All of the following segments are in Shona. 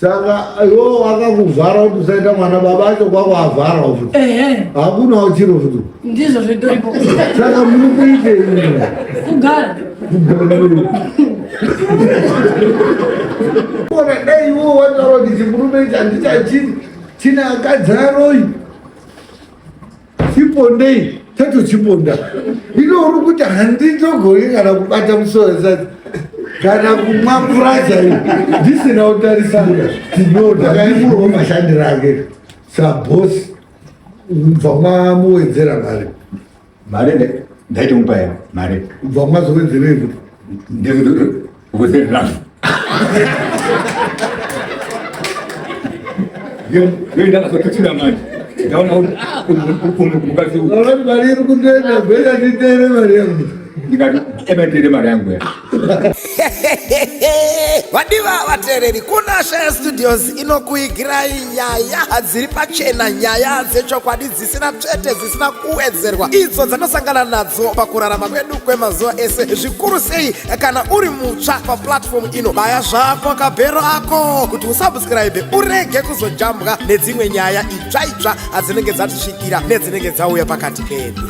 Saka iwo wakakuvhara kuti usaita mwana baba acho kwako avhara futi. Ehe. Hakunawo chiro futi. Ndizvo zvitoripo. Saka muri kuitei? Kugara. Kona dai iwo wataura kuti chimurume ichi handichachidi chine akadzi aroyi. Chipondei tatochiponda. Ino uri kuti handitogoni kana kubata musoro sati kana kumwa mvura chaiyo ndisina kutarisa tinoda ndakaimurwa mashandiro ake sabhosi kubva mwamuwedzera mari mari ndaitomupa ya mari kubva mwazowedzerei kuti ndewedzera ndakazototira manje ndaona kuti mukadzi uyu mari iri kutoenda bheta nditere mari yangu ndikati ematere mari yangu ya Vadiwa vateereri, kuna Shaya Studios inokuigirai nyaya dziri pachena, nyaya dzechokwadi dzisina tsvete, dzisina kuwedzerwa, idzo dzanosangana nadzo pakurarama kwedu kwemazuva ese, zvikuru sei kana uri mutsva paplatform ino. Baya zvako kabhero ako kuti usubscribe urege kuzojambwa nedzimwe nyaya itsva itsva dzinenge dzatisvikira nedzinenge dzauya pakati pedu.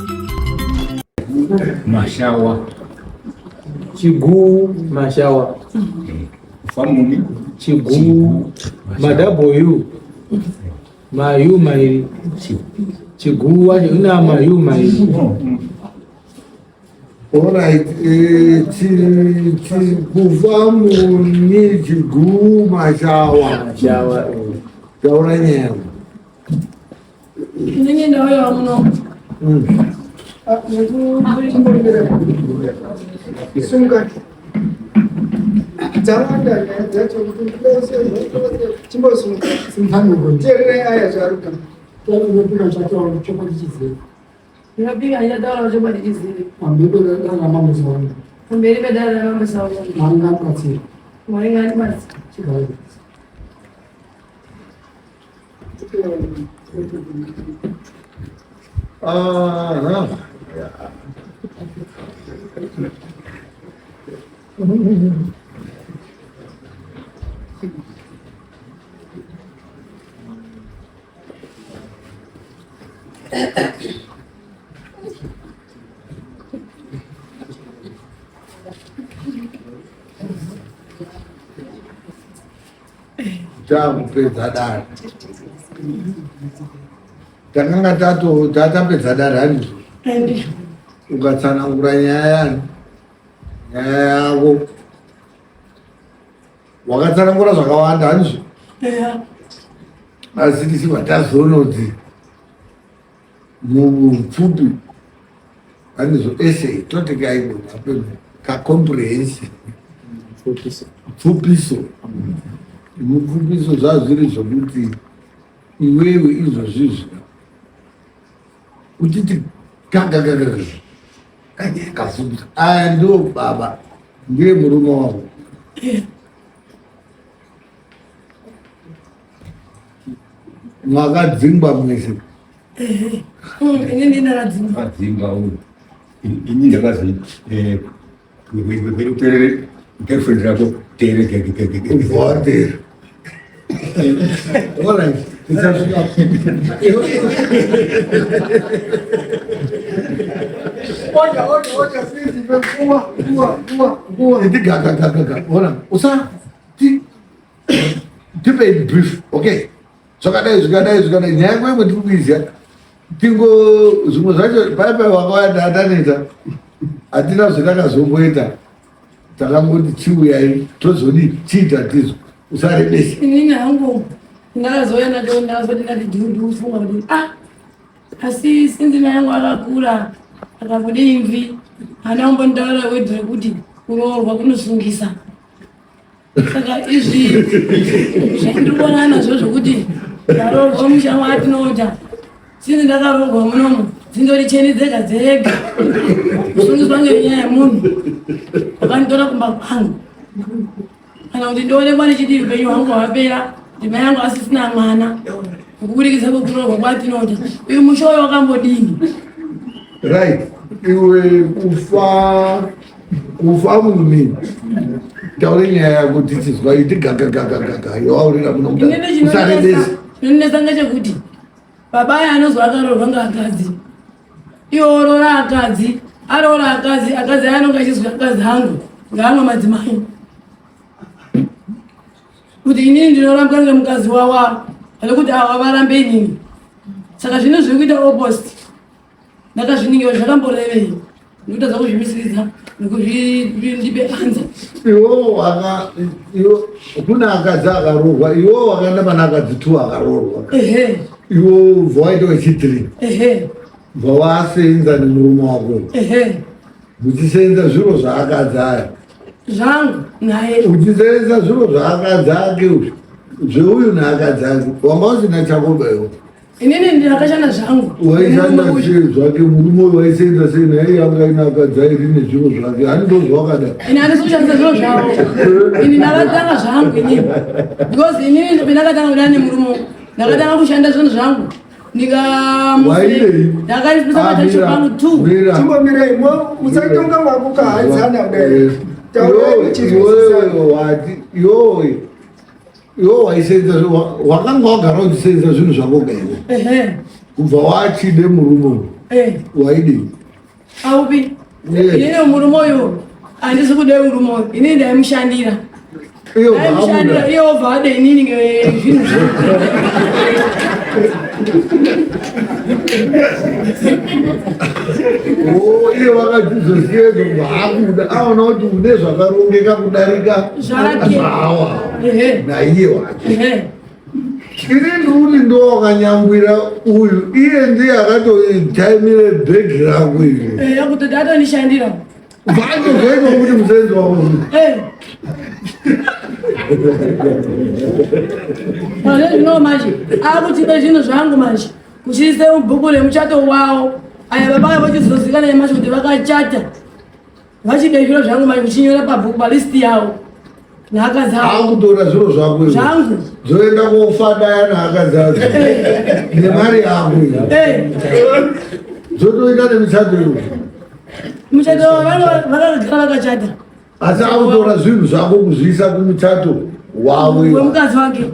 Mashawa Chiguu mashawa. Famuni Chiguu madouble mayu mairi. Chiguu wacho ina mayu mairi. Alright, eh, chi, chi, kufa muni chiguu mashawa. Mashawa. Taura nyaya. Inini ndauyawo muno. Sunga. Dzawanda nyaya dzacho kuti ndose chimbosunga. Teererai aya zvaruka. Ndinopika ndichataura chokwadi chizere. Pamberi pedare ramambo Sauro. Mwari ngaandibatsire. Aha. Takupedza dare. Takanga tato tatapedza dare handizvo. Handizvo. Ukatsanangura nyaya yani nyaya yako wakatsanangura zvakawanda handizvo. Yeah. Asi tichibva tazonodzi mupfupi handizvo essay toti kaibva kacomprehensive pfupiso mupfupiso zvazviri zvokuti iwewe izvozvizvi uchiti gagagagaga kafupisa aya ndo baba ndiye murume wavo Makadzingwa mwese. Ini ndini ndakadzingwa. Akadzingwa uyu. Ini ndakazi eh kuterere girlfriend rako tere ge ge ge ge. Water. All right. Tichasvika. Oja, oja, oja, please, nguva, nguva, nguva, nguva. Iti gaga, gaga, gaga. Ona, usa ti tipe in brief okay zvakadai zvikadai zvikadai nyaya yangu imwe tiri kuiziva tingo zvimwe zvacho pai pai wakauya tataneta hatina zvatakazomboita takangoti chiuyai tozodii chiita tizvo usarebesa inini hangu ndakazouya nacho ndakazoti ndati ndikufunga kuti ah asi sinzi mai yangu akakura akabuda imvi haana kumbonitaurira wedhi rekuti kuroorwa kunosungisa Saka izvi zvandiri kuona nazvo zvokuti ndaroorwa musha watinoita sinzi ndakaroorwa munomu dzindori cheni dzega dzega kusungiswa ngenyaya yemunhu wakanditora kumba kwangu kana kuti ndionekwa ndichiti upenyu hwangu hwapera ndima yangu asisina mwana kuburikidza kwekuroorwa kwatinoita uyu musha uyo wakambodini right iwe kufa kufa mumi. Taure nyaya yako tichizwa iti gagagagagaga yowaurira muno mudausarevesa. Chinondinetsa ngechekuti baba aya anozwa akaroorwa ngaakadzi iwo oroora akadzi aroora akadzi akadzi aya anonge achizwa akadzi angu ngaamwe madzimai kuti inini ndinorambwa ngemukadzi wawa pane kuti awa varambe inini saka zvino zviri kuita opposite ndakazviningira zvakamborevei ndikutadza kuzvimisiridza nekuzvindipe anza iwo waka iwo kuna akadzi akaroorwa iwo wakaenda pana akadzi two akaroorwa ehe iwo ubva waita wechithree ehe ubva wasenza nemurume wako ehe muchisenza zviro zvaakadzi aya zvangu naye uchisenza zviro zvaakadzi ake uyu zveuyu neakadzi ake wanga usina chakoba iwe Inini ndakashanda zvangu. Waishanda sei zvake murume uyu waisenza sei naye yanga ina akadzi airi nezviro zvake hani ndozvawakada. Ini handisi kushandisa zviro zvavo. Ini ndakatanga zvangu inini. Because inini ndakatanga kuda nemurume ndakatanga kushanda zvinhu zvangu. Waidei? Ndakaisa matacho pangu two. Chimbomirai musatonga mwakukahadzana kudai. Taurai muchizwisisana. Iwewe wati iwewe iwe waisenza wakanga wagara uchisenza zvinhu zvako gaiwe Ehe. kubva wachide murume uyu Eh. waidii Aupi. Eh. Inini murume uyu handisi kuda murume uyu. Inini ndaimushandira. Iye ubva Ndaimushandira abuda. iye obva ade inini ngezvinhu zvangu. Oh, iye wakachizosiya kubva akuda aona kuti une zvakarongeka kudarika Zvake. zvawa Ehe. naiye wacho Ehe. ini ndikuti ndo wakanyangwira uyu iye ndiye akatotaimire bhegi rako iri Eh, kutoti atonishandira. vachozoita kuti musenzi wako Eh. Pane zvino manje akutipe zvinhu zvangu manje kuchiise mubhuku remuchato wavo aya baba avo vachizozikana nyamashi kuti vakachata vachide zviro zvangu manje kuchinyora pabhuku palisti yavo nhaka dzavo akutora zviro zvako izvo. zvangu dzoenda kofadaya nhaka dzadzo nemari yako iyo Eh, dzotoita nemichato iyo muchato wavo vakagara vakachata asi akutora zvinhu zvako kuzviisa kumuchato wavo iwo. wemukadzi wake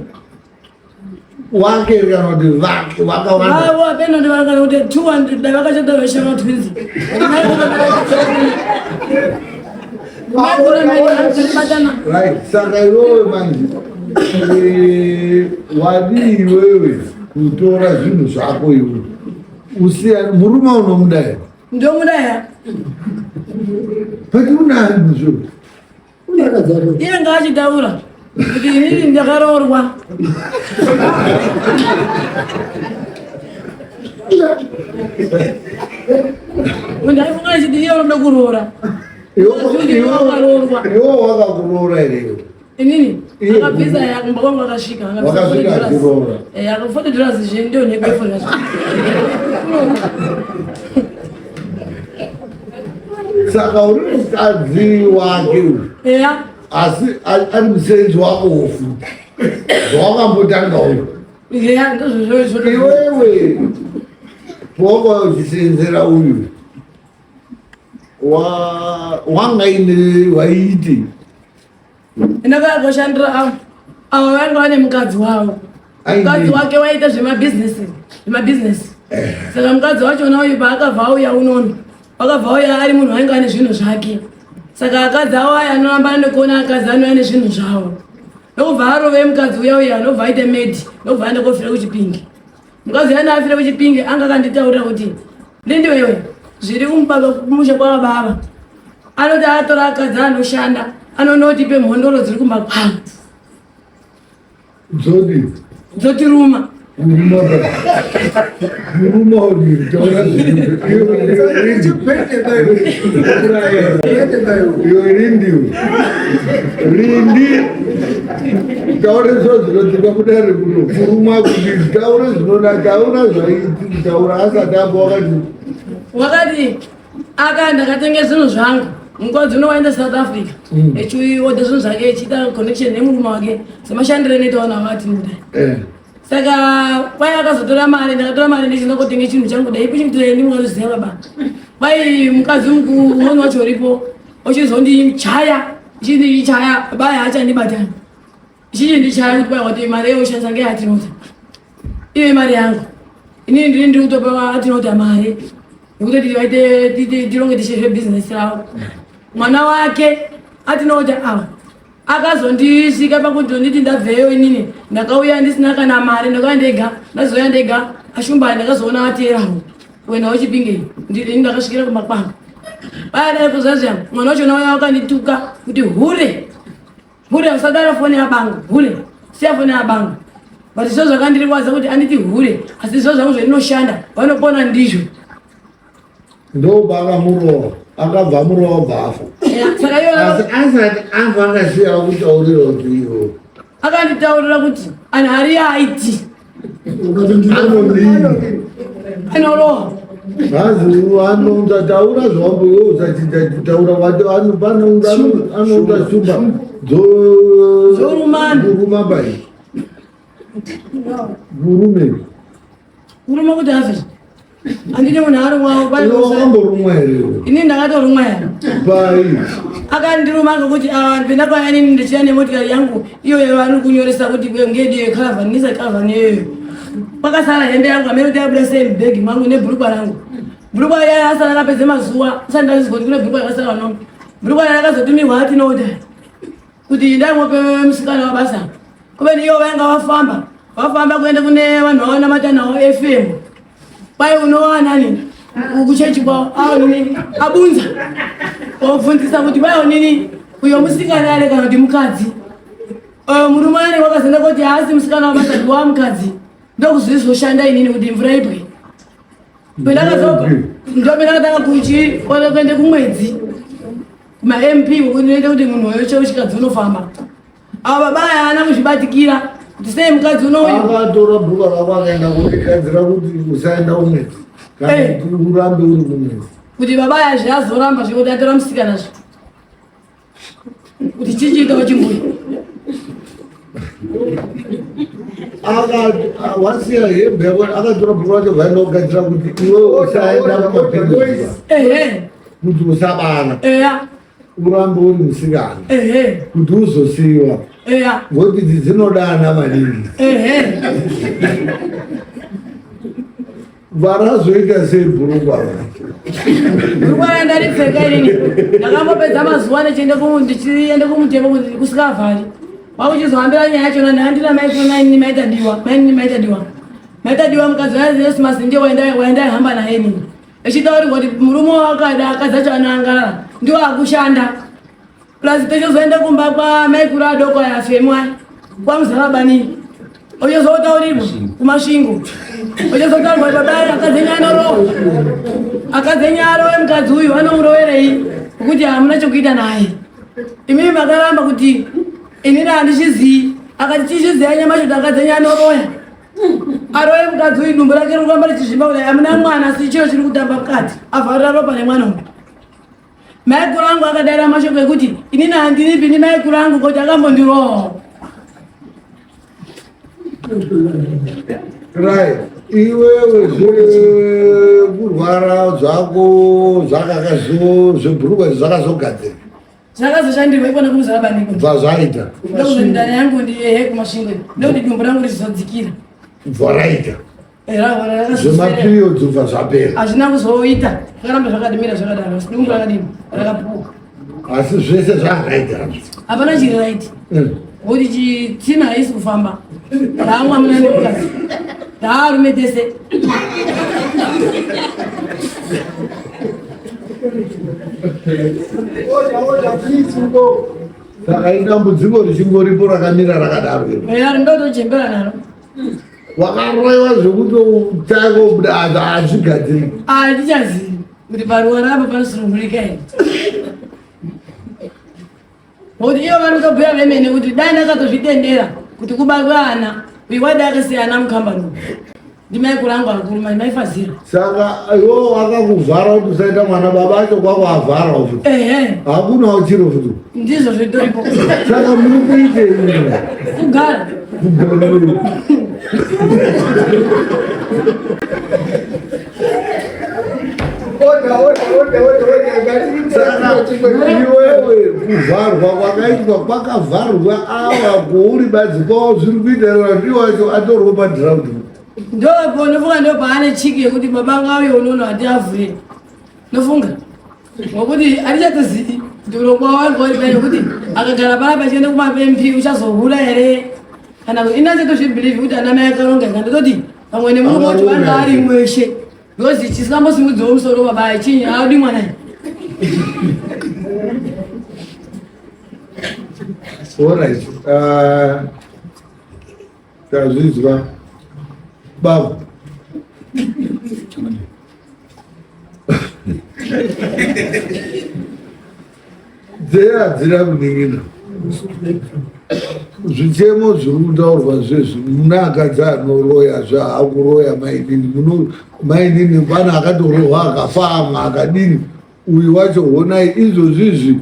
wake kana kuti vake vakawanda vavo apeno ndivakana kuti 200 dai vakachata veshe matwins batana right saka iwewe manje eh, wadii iwewe kutora zvinhu zvako iwe usiya murume unomuda here ndomuda ya pati unani zviro iye ngaachitaura kuti inini ndakaroorwa ndaifunga ndichiti iye unoda kuroora Wakaroorwa. iwe wakakuroora here iwe inini Iye. akabvisa ya kumba kwangu akasvika Wakasvika achiroora. Aka $40 zve ndio nyekwefonazvo saka uri mukadzi wake uyu eya asi ari musenzi wako wofuta zvawakambotanga uyu eya ndozvozvo iwewe pawanga uchisenzera uyu wanga ine waiiti ndakakoshandira avo avo vanga vane mukadzi wavo Aine. mukadzi wake waita zvemabhizinesi zvemabhizinesi saka mukadzi wachona uyu paakabva auya unono wakabva auya ari munhu wainge ane zvinhu zvake saka akadzi avo aya anoramba andokuona akadzi anouya nezvinhu zvavo ndokubva arove mukadzi uya uya ndobva aita medi ndobva aenda kofira kuchipingi mukadzi uya ndaafira kuchipingi anga akanditaurira kuti ndindiwewe zviri kumubaba kumusha kwababa anoti atora akadzi anoshanda anonotipe mhondoro dziri kumba kwavo dzodi dzotiruma murume udi taura iwe rindiwe rindi taure zvo zvinodzika kudare kuno kuruma kuti taure zvinoda taura zvaiti kutaura asati amba wakati wakati aka ndakatenga zvinhu zvangu mukadzi uno waenda South Africa echiodha zvinhu zvake echiita connection nemurume wake semashandiro enoita vanhu avati muda eh, saka kwai akazotora mari ndakatora mari ndichienda kotenga chinhu changu dai kuchimutira ini mukatoziva baba kwai mukadzi mukuru umweni wacho uripo ochizondichaya Chini ndichaya baya achandibata. Chini ndichaya kuti baya kuti mari yeushandisa ngeyatinota. Iye mari yangu. Inini ndini ndiri kutopa atinota mari. Yekuti tivaite tironge tichizve business ravo. Mwana wake atinota ava. Akazondisvika pakuti nditi ndabveyo inini ndakauya ndisina kana mari ndakauya ndega ndazouya ndega ashumba ndakazoona ateerawo kuenda wechipinge ndini ndakasvikira kumba kwangu paya dai kuzazvia mwana wacho nauya wakandituka kuti hure hure usadaro foni yabangu hure siya foni yabangu but zvo zvakandirwadza kuti anditi hure asi zvo zvangu zvendinoshanda vanopona ndizvo ndopaakamurowa akabva amurowa bva afa asi asati afa akasiya kutaurira kuti iwo akanditaurira kuti anhu ari aiti anorowa Vazi vanounza taura zvawambo iwe usachinja kutaura wati panounza anounza shumba dzorumana kuruma bai murume kuruma kuti afe handidi munhu arumwawo wamborumwa here ini ndakatorumwa here pai akandiruma ngekuti ah, ndakauya nini ndichiya nemotikari yangu iyo yavari kunyoresa kuti ngedi yekaravhani nisa karavhani iyoyo kwakasara hembe yangu amene kuti yabuda sei mubhegi mangu nebhurukwa rangu bhurukwa iya asara akapedze mazuva asati ndazizwa kuti kune bhurukwa rakasara vano bhurukwa iya rakazotumirwa atinoda kuti ndaimope musikana wabasa kubeni iyo vainga vafamba vafamba kuenda kune vanhu vavanamata navo fm kwai unowanani kuchechi kwavo aonini abunza obvunzisa kuti kwai onini uyo musikana are kana kuti mukadzi murume ane wakazoenda kuti haasi musikana wabasa ndi wamukadzi ndokuzvizoshanda inini kuti mvura ibwe ndopendakatanga kuchi kuenda kumwedzi kumamp kunoita kuti munhu wese wechikadzi unofamba ava baba aya haana kuzvibatikira kuti sei mukadzi unouyu akatora bhuka rako akaenda kundigadzira kuti usaenda kumwedzi kana Eh. kuti urambe uri kumwedzi kuti baba aya zveazoramba zvekuti atora musikana zve kuti chichiitawo chimbuya Akati, ah, wasiya hembe yako akatora bhuku racho vaenda kugadzira kuti iwe usaenda kumapirizi ehe kuti usabara eya urambe uri musikana ehe kuti uzosiyiwa eya ngokuti idzi dzinodana maningi ehe varazoita sei bhurukwa bhurukwa randaripfeka inini ndakambopedza mazuva ndichienda ndichienda kumutemo kusikavhari kwakuchizohambira nyaya yachona ndaandira maifona inini maitadiwa mainini maitadiwa maitadiwa mukadzi wayesu ndiye waendaihamba naye inini echitaurirwa kuti murume wakada akadzi acho anoangarara ndiwo akushanda plus tochozoenda kumba kwamaikuru adoko aya afemwa kwamuzarabani ochozotaurirwa kumasvingo ochozotaurirwa baba akadzi enyu anorowa akadzi enyu arowe mukadzi uyu anomurowerei ngokuti hamuna chokuita naye imimi makaramba kuti inini handichizii akati chichiziva nyamashi kuti akadzi enyu anoroya arowe mukadzi uyu dumbu rake riri kuramba richizvimba kudai hamuna mwana asi chiro chiri kutamba mukati avharira ropa nemwana uyu maikuru angu akadaira mashoko ekuti inini handinipi ni maikuru angu kuti akambondirowawo right iwewe zvekurwara zvako zvakakazo zvebhurukwa zvakazogadzira zvakazoshandirwa ikona kumuzarabaniko bva zvaita ndokuti ndani yangu ndiehe kumasvingo ndokuti dumbu rangu richizodzikira bva raita zvemaperiodzi bva zvapera hazvina kuzoita zvakaramba zvakadimira zvakadaro asi dumbu rakadini rakapuka asi zvese zvaraita hapana chiri right ngokuti chitsina haisi kufamba ndaamwa muna nemukadzi ndaarume tese saka idambudziko richingoripo rakamira rakadaro iro eya ndotochembera naro wakaroiwa zvekuti utanga kubuda hazvigadziriki handichazivi kuti paruwa rapo panosunungurika here ngokuti ivo vanotobhuya vemene kuti dai ndakatozvitendera kuti kubarwe ana uyu wadai akasiyana mukambani uyu ndimaikuru angu akuru maifazira saka iwo wakakuvhara kuti usaita mwana baba acho kwako avhara futi ehe hakunawo chiro futi ndizvo zvitoripo saka muri kuitei kugara kugara Order, order, order, order, order. Saka iwewe Kuvharwa kwakaitwa kwakavharwa awa kuuri badzi kwavo zviri kuita ndiwo wacho atorwo padhiraundi. Ndopo ndofunga ndo paane chiki yekuti baba ngauye unono hati avhure. Ndofunga ngokuti andichatozivi kuti urongwa wangu uri pai nekuti akagara paya pachienda kumapembi uchazohura here kana kuti ini andichatozvibhilivhi kuti ana mai akaronga ika ndototi pamwe nemurume wacho vange ari mweshe because chisingambosimudzewo musoro baba chinyi audi mwana Alright. Tazvizwa baba. Dzeya dzira kunin'ina. Zvichemo zviri kutaurwa zvezvi mune akadzi anoroya zvaakuroya mainini muno mainini pane akatorohwa akafa amwe akadini uyu wacho honai izvozvizvi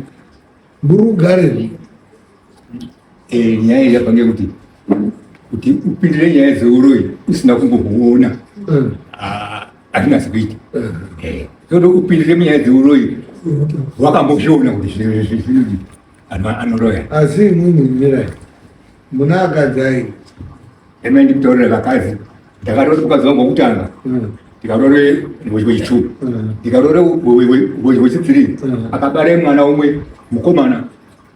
muri kugarei Eh, nyaya iyi yapange kuti kuti upindire nyaya dzeuroyi usina kumbohuona eh. ah, hazvinasi kuita eh. Toda upindire munyaya dzeuroyi wakambozviona kuti zvinodi anoroya. Asi imwimwi mirai muna akadzi ai eme ndikutaurira vakadzi ndakaroora mukadzi wangu wekutanga ndikarore wechitu ndikarore wechithree akabare mwana umwe mukomana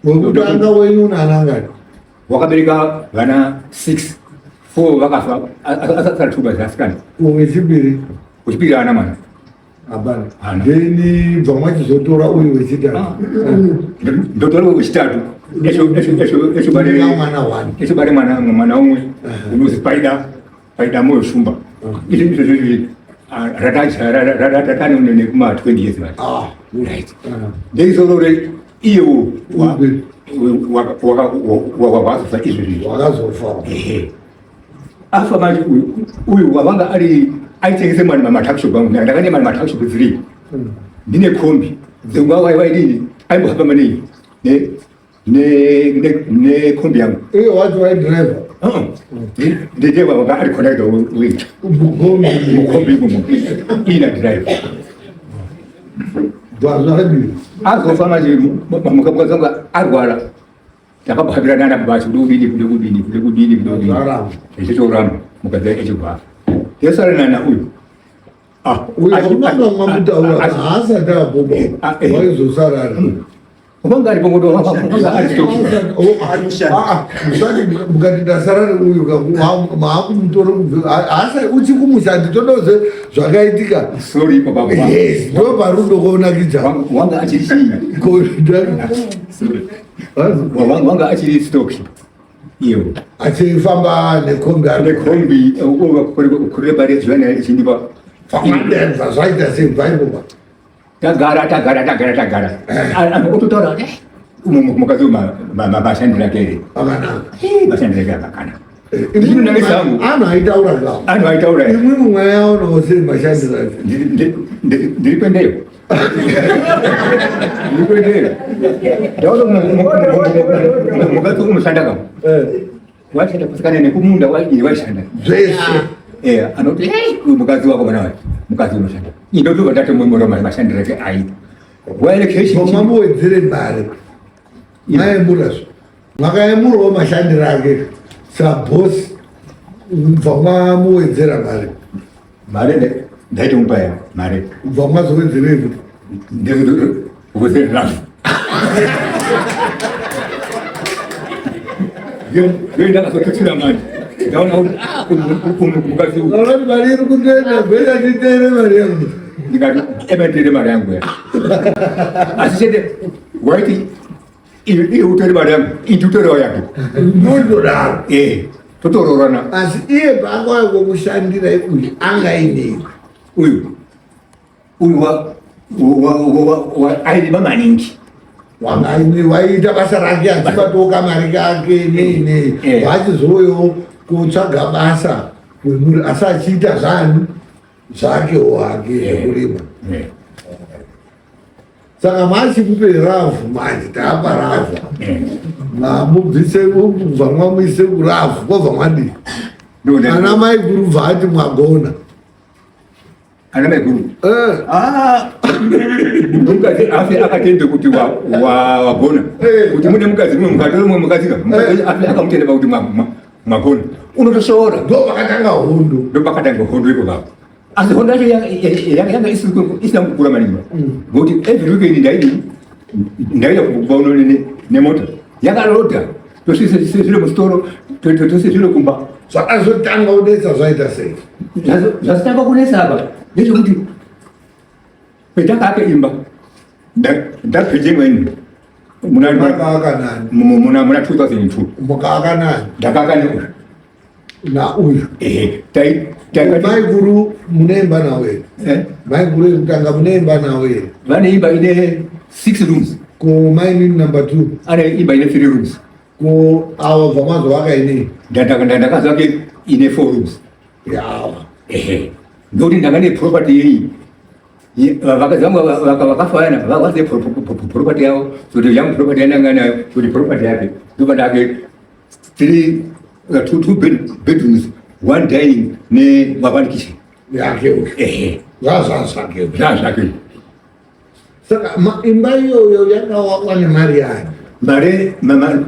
Wekutanga wenyu unanangani? Wakabereka vana 6 4 vakafa asara two basi asikana. Wechipiri? Wechipiri ana mwana. Hapana. Then bva mwachizotora uyu wechitatu. Ah. Ndotora wechitatu. Esho esho esho esho bare mwana wani. Esho bare mwana mwana umwe unozi Paida Paida Moyo Shumba. Izvi izvi izvi ratatane nekuma 20 years manje. Ah, right. Ndeisorore iyewo wakazofa izvezvi wakazofa afa manje uyu wavanga ari aitengese mani mamatakshop angu ndakane mani matakshop dziri hmm. ndine kombi dzengwawaiwaidini aimbohamba manei nekombi yangu iye wacho waidriver ndiye wanga ari conductor mukombi imomo ina driver azofa manje mukadzi wangu arwara takabhabira nana baba acho ndokudini ndokudini ndokudini ndokudini echitoramba mukadzi echibva yasara nana uyu ah, uyu unanga mwamutaura haasati aboba eh, eh. waizosara ari hmm. Wanga ari pongoto wanga ari stoki. Musati mukati ndasara neuyu maakumutora haasa uchikumusha nditodoze zvakaitika. Sorry baba. Yes, ndo parudo konakidza. Wanga achiri chii? Sorry. Wanga achiri stoki. Iyo. Achifamba nekombi. Nekombi ukurira bari zvana ichindipa. Famba zvaita sei bva Tagara tagara tagara tagara. Anhu ototaura kuti mukadzi mashandiro ake here? Akanaka. Mashandiro ake akanaka. Ndini nane zangu. Anhu aitaura zvawo. Anhu aitaura. Imwimwi mwayaonawo sei mashandiro ake? Ndiri kwendeyo. Ndiri kwendeyo. Ndaona mukadzi unoshanda kama. Waishanda kusikana nekumunda waishanda. Zvese. Eh, anoti hey, mukadzi wako mwana wake. Mukadzi unoshanda. Indotobva ndatomwemura mashandiro ake aita. Waelekesha. Mambo wedzere mari. Maemura zvo. Makaemurawo mashandiro ake sabosi bva mamuwedzera mari. Mari ndaitomupa ya mari. Bva mazowedzerei? Ndewedzera rafu. Ndakazototira manje. Ndaona kuti ah mukadzi uyu. Ndaona mari iri kutoenda gweta nditere mari yangu. Ndikati ematere mari yangu ya. Asi chete waiti iye utore mari yangu, indi utorewo yake. Ndodaro. Eh, totoroorana. Asi iye paakauya kokushandira uyu anga ainei. Uyu uyu wa airima maningi. Waiita basa rake achibatoka mari kake nei nei. Eh. Vachizouyawo kotsvaga basa kwemuri asi achiita zvani zvakewo hake zvekurima. Eh. Saka machikupe ravhu manje taapa ravhu mamubvise kubva mwamuise kuravhu kwobva mwadii ana mai guru bva ati mwagona. Ana maiguru. Eh. Ah. Mukadzi afe akatende kuti wagona. Eh. Kuti mune mukadzi mumwe mukatora mumwe mukadzi ka. Mukadzi afe akamutenda pakuti magona. Unotoshoora. Ndo pakatanga hondo. Ndo pakatanga hondo ipo papo. Asi hondo yacho yanga isina kukura maningi. Ngokuti every weekend ndaidi ndaida kuba uno nemota. Yakarodha. Tosise zviro musitoro, tosise zviro kumba. Zvakazotanga kunetsa zvaita sei? Zvazotanga kunetsa apa ndezvekuti petakaake imba ndapedza imweni muna muna 2002 mukaaka nani? Ndakaaka neuyu. Na uyu. Ehe. Maiguru mune imba nawo here? Eh? Maiguru yekutanga mune imba nawo here? Vane imba ine 6 rooms. Ko mainini number 2? Ane imba ine 3 rooms. Ko avo bva mazovaka inei? Ndakazovaka ine 4 rooms. Yawa. Ehe. Ndokuti ndanga ne property yeyi. Vakadzi vangu vakafanana vakazive property yavo kuti yangu property yandanga nayo kuti property yake ndobva ndake 3 2 bedrooms one dining ne one kitchen. Yake uyu. Ehe. Zvazvazvake. Zvazvake. Saka imba iyoyo yakawakwa nemari yayo. Mari mama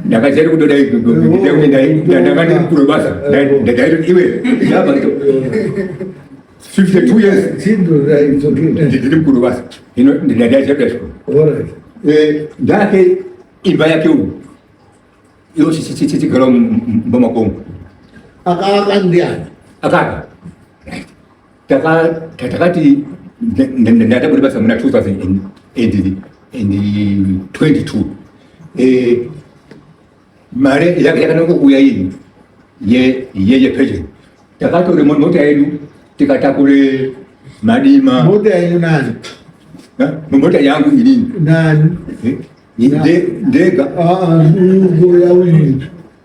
ndakachari kutoda ndanga ndiri mukuru webasa ndaitoti iwe ndabva 52 years ndiri mukuru webasa hino ndaichapita chikoro ndake imba yake uyu iyo chichigara mumba makongo akavaka ndiani akaka Takati ndatabuda basa muna 2022 eh, mari yakanaka kuuya iyi yepension takatore mota yedu tikatakure madima mota yenyu nani mota yangu inini nani eh, ndega ah, ah,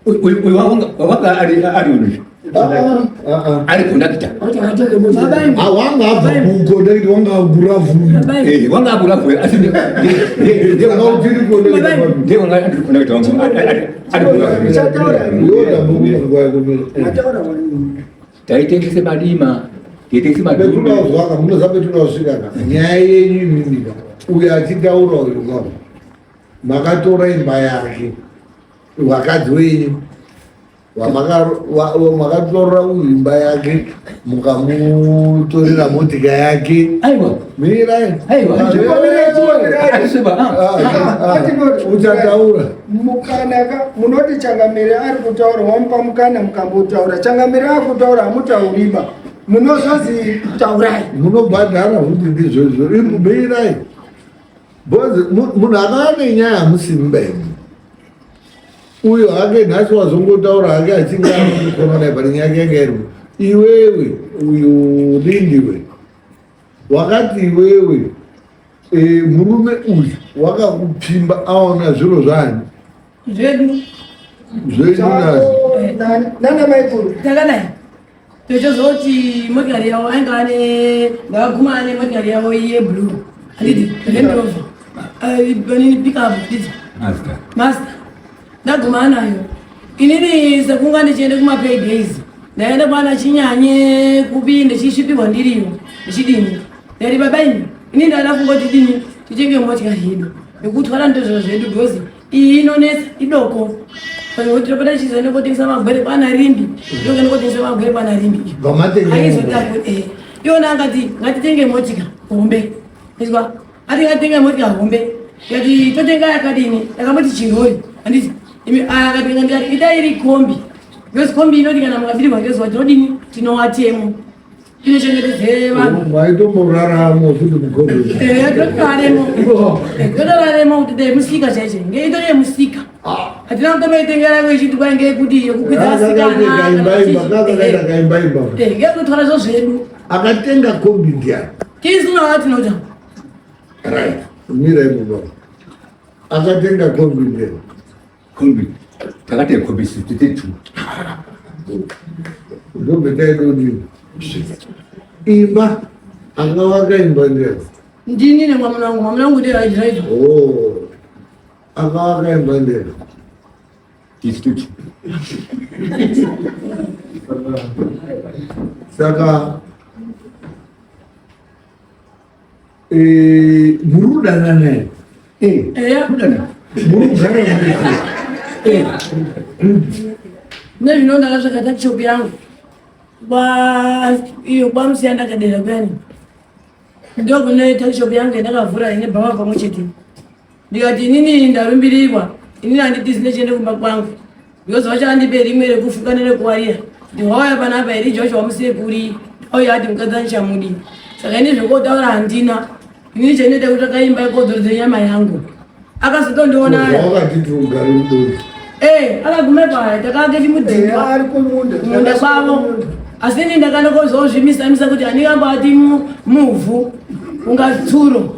uyu wanga ari uyu ari kondakita wanga abva kukondakita wanga agura vuyu wanga agura vuyu asi ndiye wanga ari kondakita wangu ari taitengese madima taitengese madima petunozwaka munoziva petunosvikaka nyaya yenyu imimika uyo achitaura uyu kwavo makatora imba yake Vakadzi wenyu wamakatorera uyu imba yake mukamutorera motika yake. Aiwa. Mirai. Aiwa. Uchataura. Mukana ka munoti changamire ari kutaura wamupa mukana mukambotaura changamire akutaura hamutauriba munozozi taurai munobhadhara futi ndizvozvo mirai Because munhu akava nenyaya hamusi mubenyu uyo hake nhasi wazongotaura hake achinge arikukonona but nyaya yake yanga iri iwewe uyu lindiwe wakati iwewe e, murume uyu wakakupfimba aona zviro zvani zvedu zvedu nani nana maikuru takadai Tochozoti motikari yavo ainge ane ndakaguma ane motikari yavo yeblue handiti Land Rover panini pickup handiti Mazda ndaguma anayo inini sekunga ndichienda kumapay days ndaenda kwana chinyanye kupi ndichisvipirwa ndiriyo ndichidini ndati baba ini ini ndadafunga kuti dini titenge motikari yedu nekutwara ndizvo zvedu because iyi inonetsa idoko tinopota chizoenda kotengesa magwere kwana rimbi ndokuenda kotengesa magwere kwana rimbi aizotaku eh. iona angati ngatitenge motika hombe izwa ati ngatitenge motika hombe ndikati totenga yakadini ndakamboti chirori handiti imi akatenga ndikati ita iri kombi because kombi inoti kana mukabirirwa ngezuva tinodini tinowatemo inochengetedze vanhu Maitomboraramo futi mukombi. Eh, totoraremo totoraremo kuti dai musika chaiche nge itori yemusika hatina kutomboitengera kwechiti kwai ngeyekuti yekukwidza vasikana Kaimbaimba, kakaita kaimbaimba. ngekutwara zvo zvedu Akatenga kombi ndiani? tisu tinoita Right. Mirai mubaba. Akatenga kombi ndiani? Kombi takatenga kombi 62 Ndometaidodini. Imba akavaka imba ndiani? Ndini nemwamuna wangu, mwamuna wangu ndiye aidrive. Oh. Akavaka imba ndiani? Tisu. Saka eh, muri kudanana here? Eh, Eya. kudana. Muri kugara mwese? Eh, Nezvino ndakatsvaka takishop yangu kwa iyo kwamusiya ndakadera kuyani ndokune takishop yangu yandakavhura ine bhawa pamwe chete ndikati inini ndarumbirirwa inini handiti zine chiende kumba kwangu because vachandipe rimwe rekufuka nerekuwarira ndihwauya panapa iri joshua wamusiye kuri auya ati mukadzi andichamudi saka ini zvekotaura handina inini chandinoita kutsvaka imba yekodzorodza nyama yangu akazotondiona Wakati tiri kugara mudonzi. Eh, akaguma paya takake Eya, chimudhindwa ari kumunda kumunda kwavo asi ini ndakandokozozvimisa-misa kuti handingamba ati muvhu unga tsuro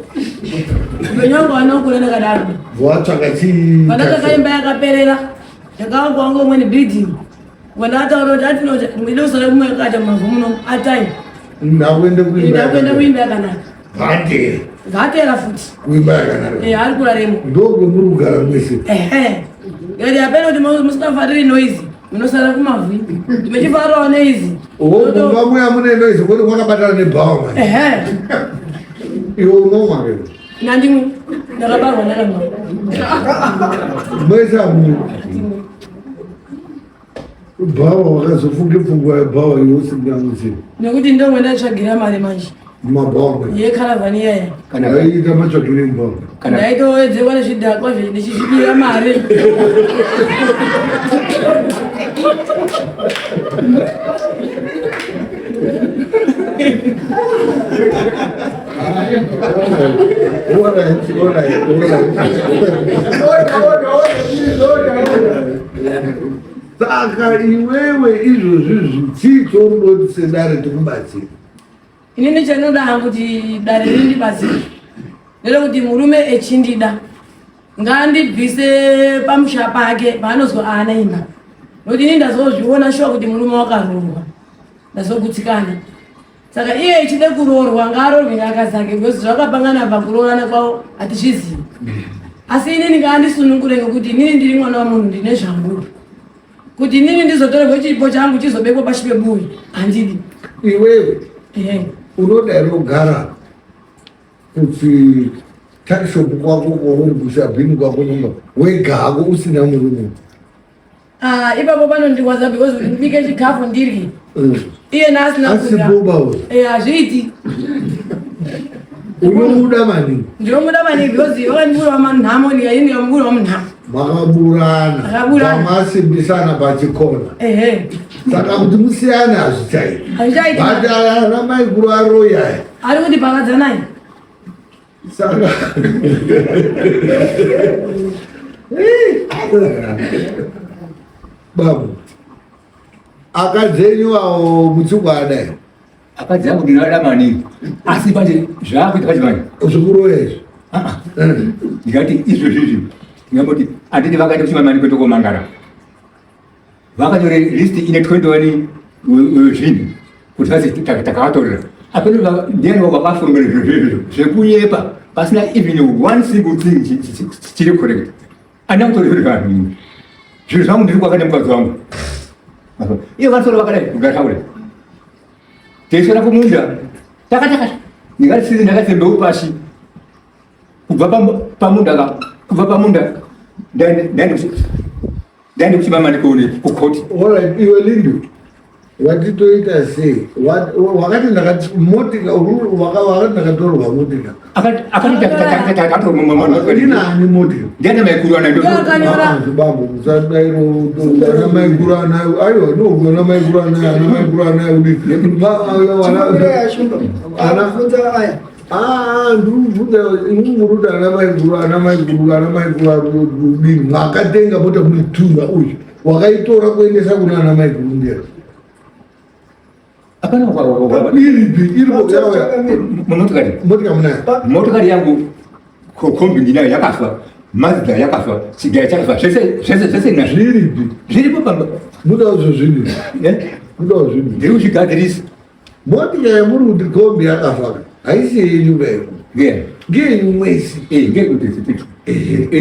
upenyu wangu wanokura ndakadaro Watsvaka chii? pandakaka imba yakaperera ndakavakwa wangu umweni building wandakataura kuti atinodosara kumwe yakata mumavhu muno atai Ndakuenda kuimba. ndakuenda kuimba yakanaka Hande. ngatera futi Kuimba yakanaka. Eh, ari kuraremo Ndokwemuri kugara mwese. ehe ngati apena kuti musingafariri noise munosara kumavhu mechifarirawo noise Oh, mumba muya mune noise kuti mwakabatana nebhawa manje. ehe Iwe unomwa ke. nandimwe ndakabarwa ndakamwa Mwese hamu. Bhawa wakazofunge pfungwa yebhawa iwe usingamuzivi. nekuti ndomwe ndaitsvagira mari manje Mumabhawa mwe. yekaravhani iyaya kana Waiita matsvagire mubhawa. kana ndaitowedzerwa nezvidhakwa ndichizvibira mari Alright, alright, alright. Order, order, order, please, order, order. Saka iwewe izvozvi chii chaunoti sedare tikubatsira? inini chandinoda hangu kuti dare rindibatsire nderekuti murume echindida ngaandibvise pamusha pake paanozwa aana imba nokuti inini ndazozviona shuwa kuti murume wakaroorwa ndazogutsikana saka iye echide kuroorwa ngaaroorwe neakadzi ake because zvakapangana pakuroorana kwavo hatizvizivi asi inini ngaandisunungure ngekuti inini ndiri mwana wamunhu ndine zvangu kuti inini ndizotorerwe chipo changu chizobekwa pashi pebuyu handidi Iwewe ehe unoda here kugara kuti takishopu kwako kwauri kusabhini kwako nyumba wega hako usina murume? Ah, ipapo panondirwadza because kuti ndibike chikafu ndirye iye naasina kudya Asiboba uyu. Eh, hazviiti Unomuda maningi. ndinomuda maningi because vakandibura manhamo ndikaini ndikamubura munhamo Makaburana. Takaburana. Masimbisana pachikona. ehe Saka kuti musiyane hazvichaiti. Hazvichaiti. But ana maikuru aroyi aya. ari kuti pakadzanai Saka babu akadzi enyu awo muchikwana ere akadzi angu ndinoada maningi asi panje zvaakuita pacho manje zvikuroya izvi Ah, ah. ndikati izvozvi izvi ndingamboti anditi vakaita kuchimamani kwetokomangara vakanyore list ine 21 zvinhu kuti vazi takavatorera apeno ndiani wakafurumira zviro izvozvo zvekunyepa pasina even one single thing chiri correct andina kutora zviro zvanhu ini zviro zvangu ndiri kwaka nemukadzi wangu iye vanosora vakadai kugara kudai teisora kumunda takatakata ndingatisizi ndakatse mbeu pashi kubva pamunda ka kubva pamunda ndaende kuchimama ndikuone kukoti Alright, iwe Lindu watitoita sei wakati ndakati motika wakati ndakatorwa motika inani motika ndiana maikuru ana Akanyora. babu musadairo ana maiguru anayo aiwa no ana maiguru anayo ana maiguru anayo Chimbomirai Shumba. Akabvunza aya. Ndiri kubvunza imwi muri kuti ana maiguru ana maiguru ana maiguru arikudini mwakatenga mota muri tunga uyu wakaitora kuendesa kuna ana maiguru ndiye apana iripi iripo yauya motokari motika munayo motokari yangu kombi ndinayo yakafa mazda yakafa chigaya chakafa zvese zvese zvese nazvo zviripi zviripo pamba mudawo zvozvini Eh? mudawo zvini ndiri kuzvigadzirisa motika yamuri kuti kombi yakafaka haisi yenyu kayo ngeya ngeyenyu mwese ngekuti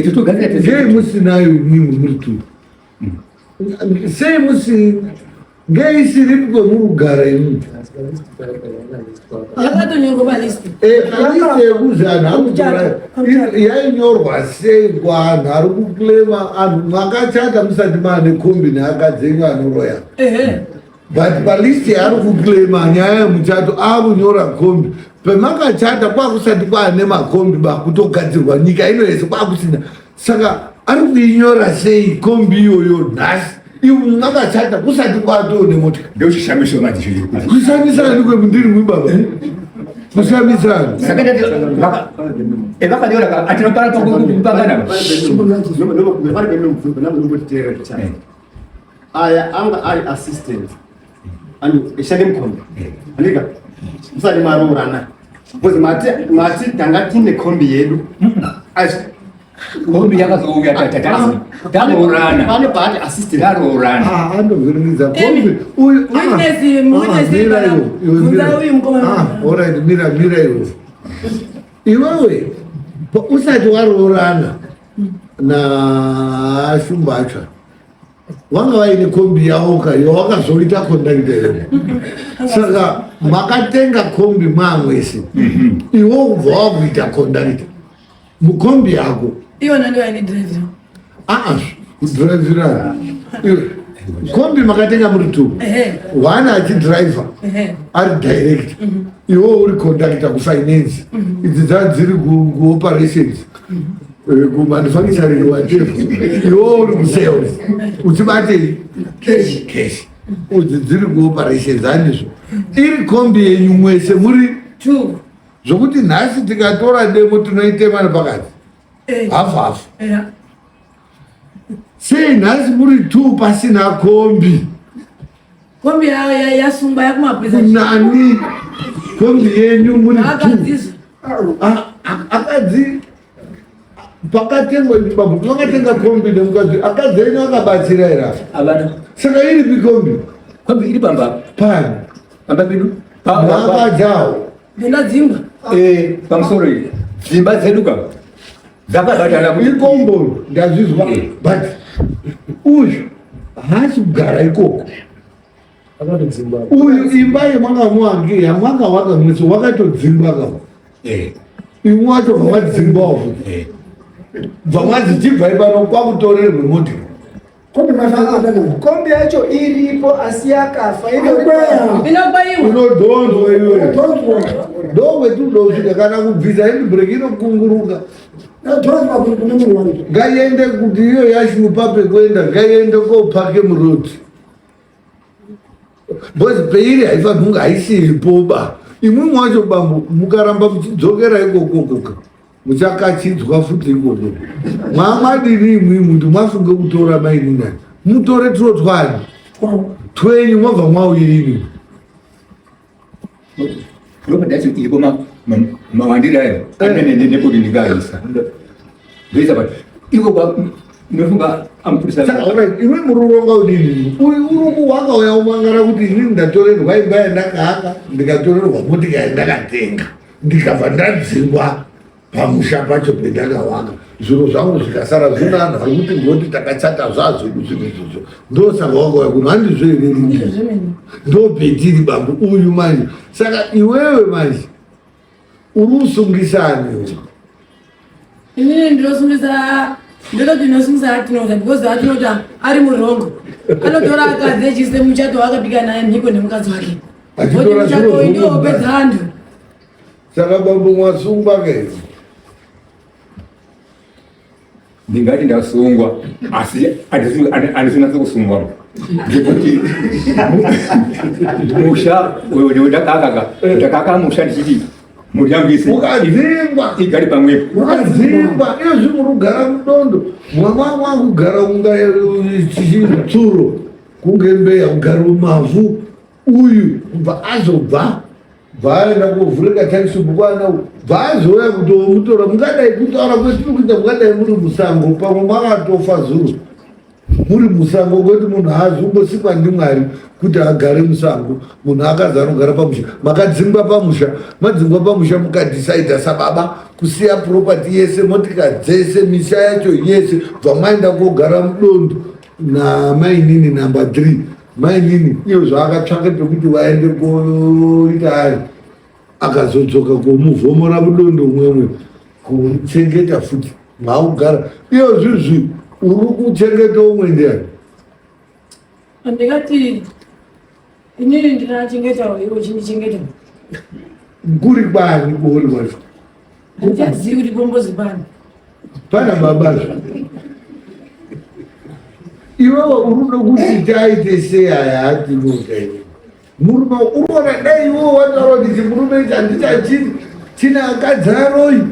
totogadzira ngei musinayo imwimwi muri tu sei musi Ngeisiripi kwemuri kugara imwi? Yakatonyorwa palist. Eh, palist yekuzi anhu akutora yainyorwa sei kuanhu ari kuclaima anhu makachata musati maane kombi neakadzi enyu anoroya. Ehe. But palist yaari kuclaima nyaya yemuchato akunyora kombi pemakachata kwakusati kwaane makombi ba kutogadzirwa nyika ino yese kwakusina saka ari kuinyora sei kombi iyoyo nhasi iwe makachata kusati kwatoo nemotika Ndochishamiso manje ichocho kuti kushamisani kwemundiri mwi baba kushamisani saka ndati vakanyora ka atinopara pakupangana Aya anga ari assistant eshande mukombi andika musati maroorana because mati mati tanga tine kombi yedu asi kombi yakazouya taroorana pane paati assistant taroorana Ah, andovhiringidza kombi Emi, uyu witness, witness mira ipana. iwe iwe Bvunza mira. uyu mukomana. Ah, alright mira mira iwe iwewe usati waroorana naShumbatsva vanga vaine kombi yavoka yawakazoita kondakita here saka makatenga kombi maamwese iwe ubva wakuita kondakita mukombi yako. Iwona ndiyo yainidhiraivhira. Aa, kudhiraivhira iwe kombi makatenga muri two, Ehe. one achidhiraivha Ehe. ari direct, iwe uri conductor kufinance, idzi dza dziri kuoperations, kumanufacturing, whatever, iwe uri kusales uchibatei cash cash, udzi dziri kuoperations hanizvo? Iri kombi yenyu mwese muri Two. Zvokuti nhasi tikatora demo tinoitema nepakati hafu hafu. Eya. Sei nhasi muri two pasina kombi? Kombi yasungwa yakumapurisa. Kunani kombi yenyu muri two? Akadzizwa. Akadzi pakatengwa bambo makatenga kombi nemukadzi, akadzi enyu akabatsira here apa? Havana. Saka iripi kombi? Kombi iri pamba. Pani? Pamba pedu. Makadzawo. Ndinadzingwa. Pamusoro iyi dzimba dzedu ka dzakabatana kuti Ikomboro ndazvizwa, but uyu haasi kugara ikoko. Akatodzingwa. Uyu imba yemwakamuwangi yamwakawaka mwese wakatodzingwa ka. Imwe wacho bva futi, bva mwazi chibvai pano kwakutorerwe motikari. Kombi yacho iripo asi yakafa. Inokwayiwa. Unodhonzwa iwe, ndokwetudosvika kana kubvisa handbrake inokunguruka. Ngaiende kuti iyo yashupa pekuenda, ngaiende kopake muroad because peiri haifaniri kunge haisiripoba. Imwe wacho bambo mukaramba muchidzokera ikokokoka muchakachidzwa futi ikoko. Mwamadini imwi kuti mwafunge kutora maininani mutore turo twani twenyu mwabva mwauirini? Ndopa yacho iripo mawandiro ayo nekuti ndingaisa ndoisa pa iko kwa ndinofunga amupurisa. Saka, alright, iwe muri uronga udini? Uyu uruku wakauya umangara kuti inini ndatorerwa imba yandakaaka, ndikatorerwa motika yandakatenga, ndikabva ndadzingwa pamusha pacho pendakawaka, zviro zvangu zvikasara zvino anhu ari kuti ngoti takachata zvazvedu zvinhu izvozvo. Ndosaka wakauya kuno, handizvo here? Ndizvo zvemene. Ndopetiri bambo uyu manje. Saka iwewe manje uri usungisani iwe? Inini ndinosungisa, ndototi ndinosungisa Atinota because Atinota ari murongo. Anotora akadzi echise muchato waakapika naye mhiko nemukadzi wake. Achitora Kuti muchato zviro uyu ndiwo zvomukadzi. wopedza antu. Saka bambo mwasungwa ke? Ndingati ndasungwa asi handisi kusungwa ngekuti musha ndakakaka ndakaka musha ndichiti mhuri yangu ise Ukadzingwa. Igare pamwepo. Wakadzingwa, iyozvi muri kugara mudondo, mwamwa mwakugara kunga tsuro, kunge mbeya, kugara mumavhu. Uyu kubva azobva bva aenda kovhurika takishupu kwana, bva azouya kutomutora. Mungadai kutaura kwetiri kuita mungadai muri musango, pamwe makatofa zuro muri musango, kweti munhu haazungosikwa ndiMwari kuti agare musango. Munhu akazi anogara pamusha. Makadzingwa pamusha, madzingwa pamusha, mukadhisaidha sababa kusiya property yese, motika dzese, misha yacho yese, bva maenda kogara mudondo namainini number 3. Mainini iyo zvaakatsvaka pekuti vaende koita ari akazodzoka komuvhomora mudondo umwemwe kuchengeta futi maakugara iyo zvizvi uri kuchengeta umwe ndiani? Ndikati inini ndinachengeta iwe uchindichengeta. Kuri kwani kuhori kwacho? Handichazivi kuti pombozi pani. Pana babazve. Iwewe uri kuda kuti taite sei aya atinoda iwe? Murume uri kuona dai iwewe wataura kuti chimurume ichi handichachidi chine akadzi aroyi.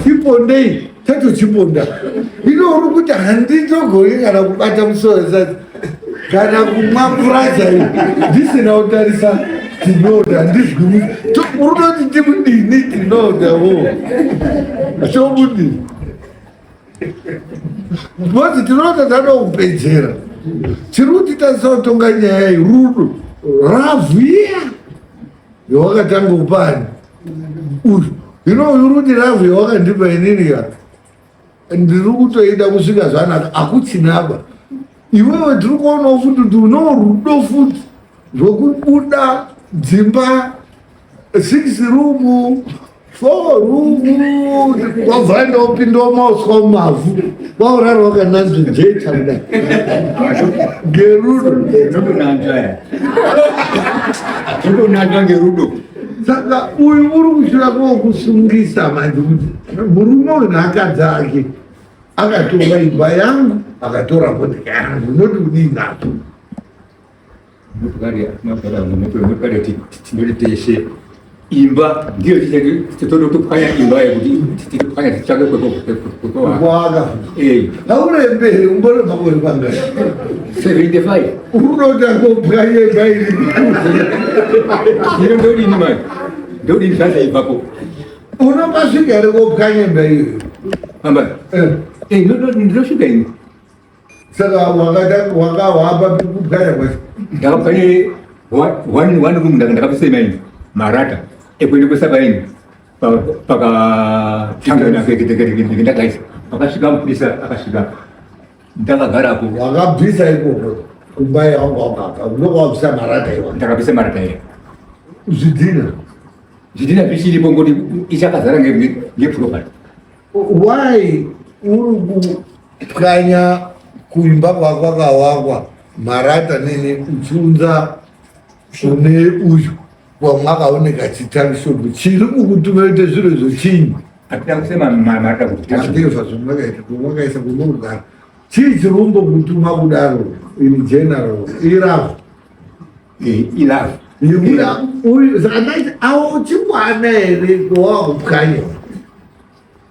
Chipondei tatochiponda. Ino uri kuti handitogoni kana kubata musoro sadza kana kumwa mvura chaiyo ndisina kutarisa tinoda handizwi uri kutoti timudini tinoda wo tomudini because tinoda tadokupedzera tiri kuti tarisa kutonga nyaya iyi rudo ravhiya yawakatanga kupani uyu hino uyu uri kuti ravhu yawakandipa inini ya ndiri kutoida kusvika zvanaka akuchinaba iwewe tiri kuonawo futi kuti uno rudo futi rwekubuda dzimba six room four room wabva ndopinda mauswa mumavhu waurara wakananzwa jecha kudai ngerudo ndonanzva ngerudo saka uyu uri kushura kokusungisa manje kuti murume uyu nhaka dzake akatora imba yangu akatora motika yangu unoti kudii napo Motokari motokari tinoti teshe imba ndiyo totopwanya imba yekuti titopwanya titsvake kwekuwaka hauremberi umbore makore pangani 75 unoda kopwanya imba iri iro ndodini manje ndodini zvazaibvapo unopasvika here kopwanya imba iyoyo amba ndinosvika ini Saka wakahwapa kupwanya kwacho. Ndakapwanya one one room ndakabisa imene marata ekuenda kuisa paini pakatanga ndakaisa pakasvika mupurisa akasvika ndakagarapo. Wakabvisa ikoko kumba yawanga wakaka ndokwawabvisa marata iwa. Ndakabvisa marata iya. Zvidhina. Zvidhina zvichiripo ngoti ichakazara ngeproperty. Why uri kupwanya kuimba kwakwakawakwa marata nene uchiunza une uyu wamwakaoneka chitarishopo chiri kukutuma ite zviro izvo chinyi Hatina kusema marata kuti whatever zvamwakaita kwamwakaisa kunogara chii chiri kumbokutuma kudaro in general irafu Ilove yekuda uyu saka ndaiti awo chikwana here wawakupwanya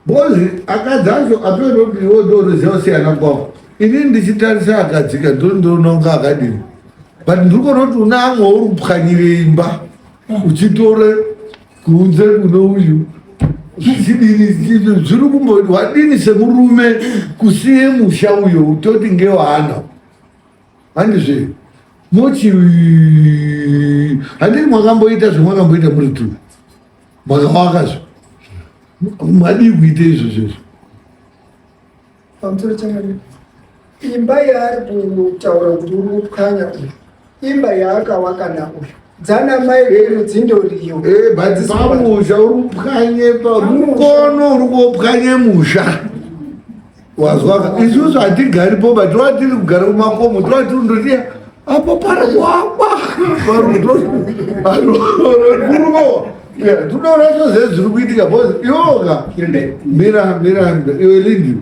Because akadzi acho atoenda kuti iwe ndounoziva kusiyana kwavo. Ini ndichitarisa akadzika ndondoona kunge akadini. But ndiri kuona kuti une amwe uri kupwanyira imba uchitore kunze kune uyu zvichidini zviri kumbo wadini semurume kusiye musha uyo utoti ngewaana handizve mochi handii mwakamboita zvemwakamboita muri two makawakazve madii kuita izvozvo izvo Pamusoro changamire, imba yaari kutaura kuti uri kupwanya uyu, imba yaakawaka nauyu, dzana mai vedu dzindoriyo. Eh, but pamusha uri kupwanye pamukono uri kupwanye musha wazwaka isusu hatigaripo but tova tiri kugara kumakomo tova tiri ndotiya apo pari kuakwa parukuruko tinoona zvose zviri kuitika bcause iwoka mira mira iwe lindi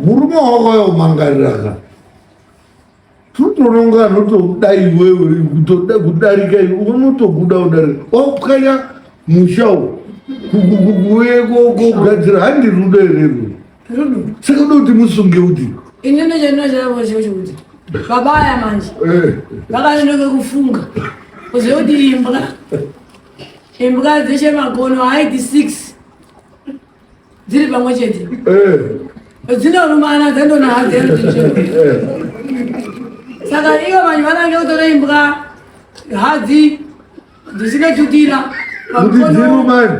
murume wako yomangariraka tutoronga anotoda iwewe kutoda kudarika iwe unotobuda udarika wapwanya musha u kuuye kogadzira handi rudo here Rudo. Saka uda kuti musunge kuti Inini chandinochavo chiko chekuti baba aya manje eh. vakanonoka kufunga kuziva kuti imbwa imbwa dzeshe magono haiti 6 dziri pamwe chete eh. dzinorumana dzandona hadzi eh. saka ivo vanhu vanange kutora imbwa hadzi dzisingatutira kuti dzirumani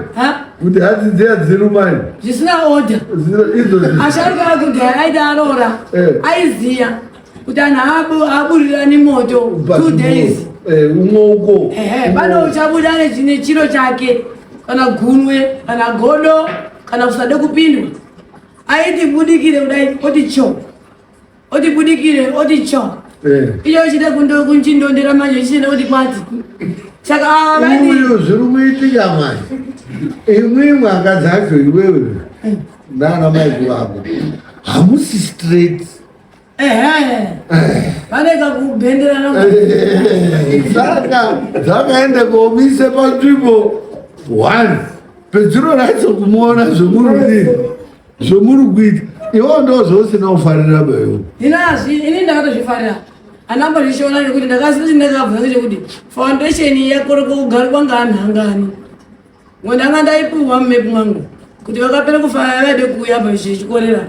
kuti hadzi dziya dzirumani zvisina order asharuka akudhaya aiti aroora eh. aiziya. Kuti anhu aburirani moto 2 days. Eh, umwe uko. Ehe, pano uchabuda nechiro chake kana gunwe kana godo kana kusade kupindwa. Aiti budikire kudai oti cho. Oti budikire oti cho. Eh. Iyo chida kundo kunchindondera manje chichida kuti kwati. Saka ava vaiti Uyu zviri kuitika manje. Imwimwe akadzi acho iwewe nana mai vako hamusi straight. Ehe. Vaneka kubhenderana. Saka dzakaenda komise panzvimbo one pedzinoratidza kumuona zvemuri kudini zvemuri kuita iwo ndo zvausina kufarira bayo. Ndinazvi ini ndakatozvifarira. Andambozvishoona nekuti ndakasina chindakabvunza chekuti foundation yakoroko kugarikwa ngaanhu angani. Ndanga ndaipuhwa mumepu mwangu kuti vakapera kufa vaide kuuya pa chikorera.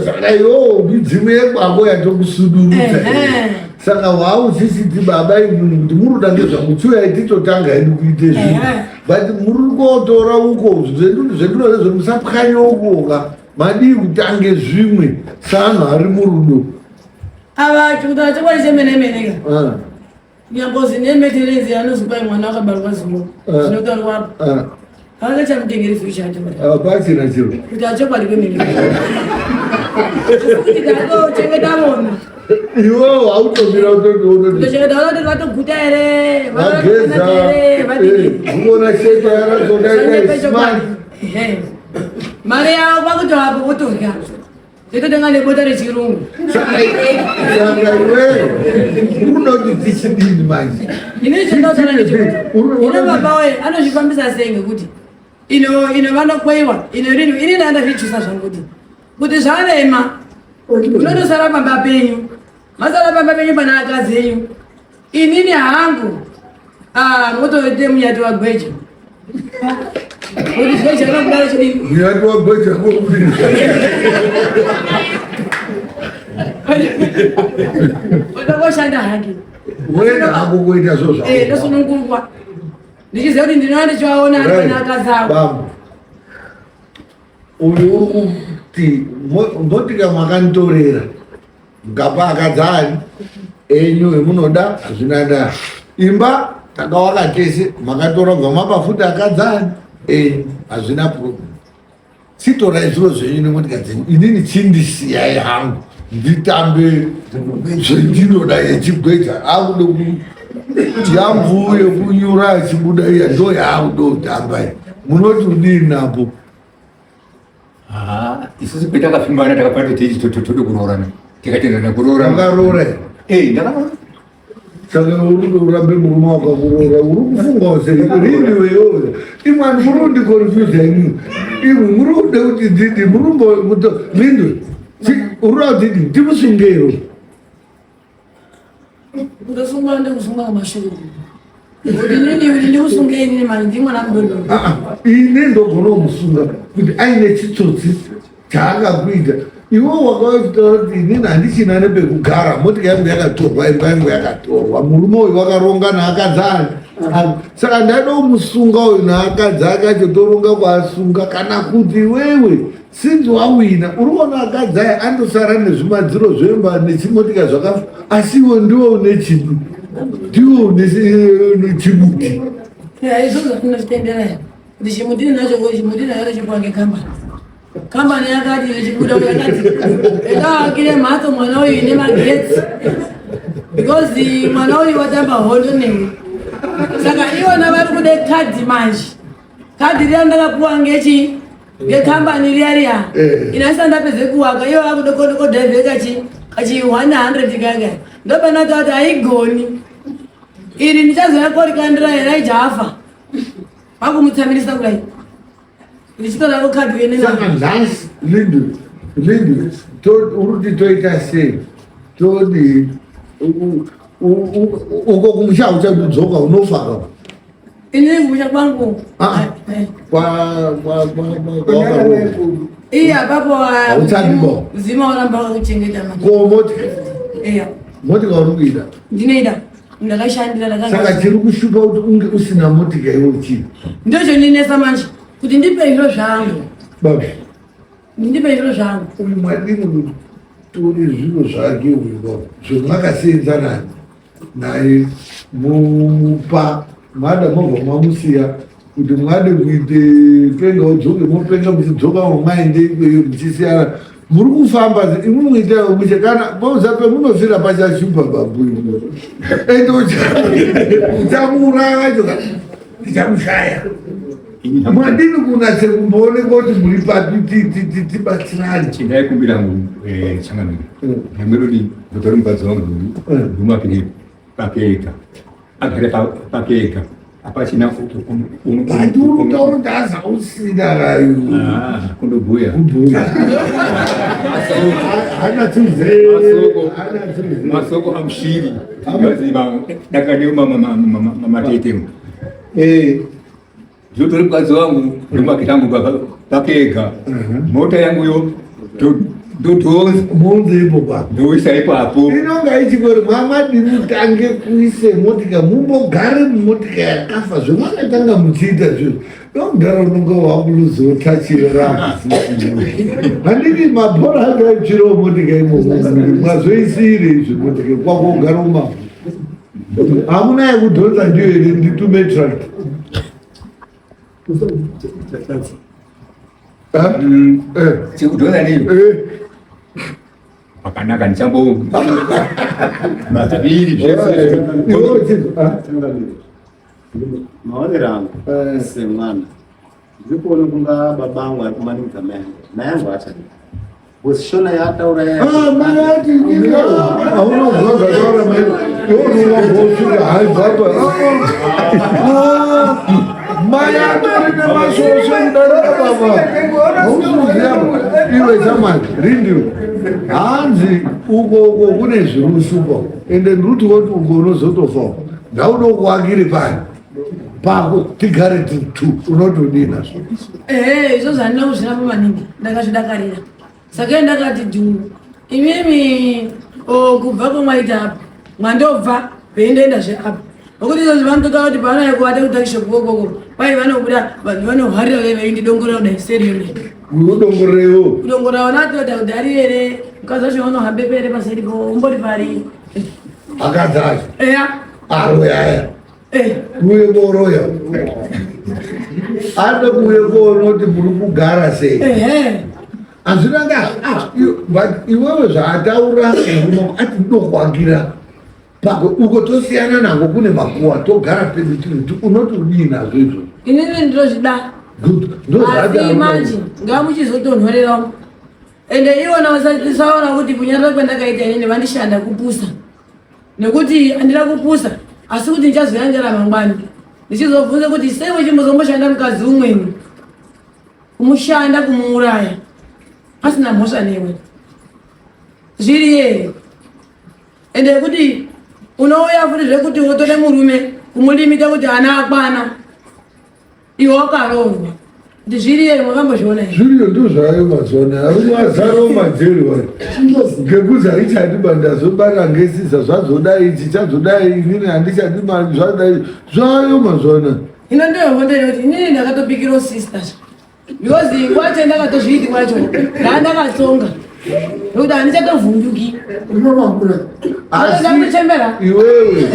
Saka iwowo midzimu yekwako yatokusudurudza. Ehe. Saka wausisiti baba imwimwi kuti muri kuda ngezvangu chiuyai titotanga hedu kuite zvinhu. Ehe. But muri kotora uko zvendinoda zvoti musapwanye ukoka madii kutange zvimwe saanhu ari murudo. Ava chikuta chokwadi chemene mene ka. Ah, Nyambozi nemeterezi anozopai mwana wakabarwa zuva. Eh. Zvinotaurwa apa. ah, Havangachamutengeri future yacho. ah, pasina chiro. Kuti achokwadi kwemene. Asi kuti ndatochengeta vona. Iwewe hautomira utoti Kutochengeta vona kuti vatoguta here, vageza vatoguta here, vadini. unoona sheta yakazodaita smart. Ehe. Mari yavo kwakutovapo votorya. Tototenga nebota rechirungu. Saka iwewe unoti tichidini manje? Ini chindotaura ndechekuti Uri- ino baba we anozvifambisa sei ngekuti ino ino vanokweyiwa ino rini ini ndandazvichusa zvangu kuti kuti zvarema unotosara pamba penyu masara pamba penyu pana akadzi enyu inini hangu ah, motoite munyati wagweja kuti gweja rinobuda chidini Munyati wagweja ngokudini? otokoshanda hake Wenda hako kuita zvo Eh, zvako. ndosunungurwa ndichiziva kuti ndinova ndichivaona ari Right. pana akadzi avo Bambo. Uyu uri kuti motika makanditorera mukapa akadzi ani enyu emunoda hazvina ndaa. Imba takawaka tese makatora kubva mapa futi akadzi ani enyu hazvina problem. Chitorai zviro zvenyu nemotika dzenyu inini chindisiyai hangu nditambe zvendinoda yechigweja akude yamvuu yekunyura achibuda iya ndo yaakuda kutamba iyi munoti udini napo Ah, isusu petakapfimbana takapata teiti tode kuroorana tikatenderana kuroorana. Makaroora here? Eh, ndakaroora. Saka uri urambe murume wakakuroora uri kufungawo sei rini weyoyo imwani muri kundikonfusa imwi imwi muri kude kuti ndidi muri kumbo lindwe uri kuda kuti ndidi ndimusungero Kutosungwa ndikusunga ngamashoko. Kuti inini kuti ndikusunge inini manje ndimwana mudodori. Ah, ah, ini ndogona kumusunga kuti aine chitsotsi chaakakuita iwe wakataura kuti inini handichina nepekugara motika yangu yakatorwa imba yangu yakatorwa murume uyu wakaronga naakadzi ake saka ndaida kumusunga uyu naakadzi ake acho toronga kuasunga kana kuti iwewe sinzi wawina uri kuona akadzi aya andosara nezvimadziro zvemba nechimotika zvakafa asi iwe ndiwe une chidu ndiwe une chimuti. Ya, izvozvo zvatinozvitendera here kuti chimuti nacho chimuti nacho chipuwa ngekambani. Kambani yakati ichibuda yakati yakaakire mhatso mwana uyu ine magetsi because mwana uyu watamba hondo newe saka ivona vari kude kadhi manje kadhi riya ndakapuwa ngechi ngekambani riya riya Eh. inasati ndapedze kuwaka ivo vakude kodhaivhe kachi kachi 100 kanga ndopana tati haigoni iri ndichazouya korikandira here afa vakumutsamirisa kudai ndichitorako kadhi yenena Saka nhasi Lindu, Lindu, uri kuti toita sei? Todi uko kumusha hauchandodzoka unofa ka? Inini kumusha kwangu Ah. Eh. Kwa kwa kwa kwa kwawakaroorwa. Iye apapo Hauchadibo. mzima waramba wakakuchengeta manje. Ko motika, Iya motika uri kuida. ndinoida ndakashandira Saka ndakanga chiri kushupa kuti unge usina motika iwe chii? ndochoninesa manje kuti ndipe zviro zvangu Babi, ndipe zviro zvangu uyu mwadini uyu. Tore zviro zvake uyo zvemwakaseenzana naye momupa mada mobva mamusiya kuti mwade kuite penga udzoke mopenga muchidzoka mwaende ikweyo muchisiyana muri kufamba imwi muita muche kana pauza pemunofira pachashupa babu ende uchamuuraya wacho tichamushaya Mwadini kunatse kumbooneka kuti muri papi tibatsirane. Chindaikumbira eh, changamire. Nyamerodi ndotori mukadzi wangu ndumapire pake ega. Agare pake ega. Apachina But uri kutaura kuti aza usina rayo. Ah, kundobhuya. Kubhuya. Hana tuze. Hana tuze. Masoko amushiri. Ngazi dakaniwo mama mama tete. Eh. Ndinotori mukadzi wangu ndomakita angu pakega mhm. mota yangu yo ndodhonza monze ipo pa ndoisa ipapo inonga ichingori mwamadii mutange kuise motika mumbogare mumotika yakafa zvemwakatanga muchiita zviro nokudaro unonga wakuluzotachira handiti mabhora anga aitsvirawo motika imomo mwazoisiire izvi motika kwako ugara umavo Hamuna yekudhonza ndiyo here nditume tract. Chekudhonza ndiyo. Pakanaka ndichambo mazviri zvese. Maonero angu semwana Ndiri kuona kunga baba angu ari kumanikidza mai angu. Mai angu haachadi. Because Shona yaataura yaya. Ah, mai ati nyika. Hauna kuzwa zvataura mai. Iwe unongosvika hai baba. Ah, mai atori nemasvosve kudarika baba. Hausikuziva iwe chamai rindiwe. Hanzi uko uko kune zvirusuko ende ndiri kuti uko unozotofawo. Ndaunokuakire pani. pako tigare tiri two unotodii nazvo ehe izvozvo handina kuzviramba maningi ndakazvidakarira saka ndakati dhu imimi kubva kwamwaita apa mwandobva veindoenda zve apa nokuti izvozvi vanototaura kuti pavanouya kuvata kutakishopu kokoko kwai vanobuda vanhu vanohwarira ve veindidongorera kudai seriyo udongorewo kudongora vana atoita kuti ari here mukadzi wacho vanohambe pere paseri po umbori pari akadzi acho eya aroya aya Eh. Kuuye kooroya anoda kuuye koona kuti muri kugara sei hazvina nga ah, but iwewe zvaataura murume ati ndokuakira pako uko tosiyana nako kune makuwa togara pedu tiri ti unoti udii nazvo izvo inini ndinozvida good asi manje ngamuchizotonhorerawo ende iwona vasaona kuti kunyarara kwandakaita inini vandishanda kupusa nekuti handina kupusa asi kuti ndichazoyangira mangwani ndichizobvunza kuti sei uchimbozomboshanda mukadzi umweni kumushanda kumuuraya asina mhosva newe zviri here ende yekuti unouya futi zvekuti wotore murume kumulimita kuti ana akwana Iwe wakaroorwa. Kuti zviriyo here makambozviona here? Zviriyo ndozvayo mazuva anaya. Arume azara mumajeri wari. Ngekuzi haichadi ba ndazobara ngesiza zvazodai ichi chazodai inini handichadi mari zvadai zvayo mazuva anaya. Ino ndiyo hondo yekuti inini ndakatobikirawo sisters. Because kwacho ndakatozviiti kwacho ndandakatsonga. Nekuti handichatovhunduki. Asi iwewe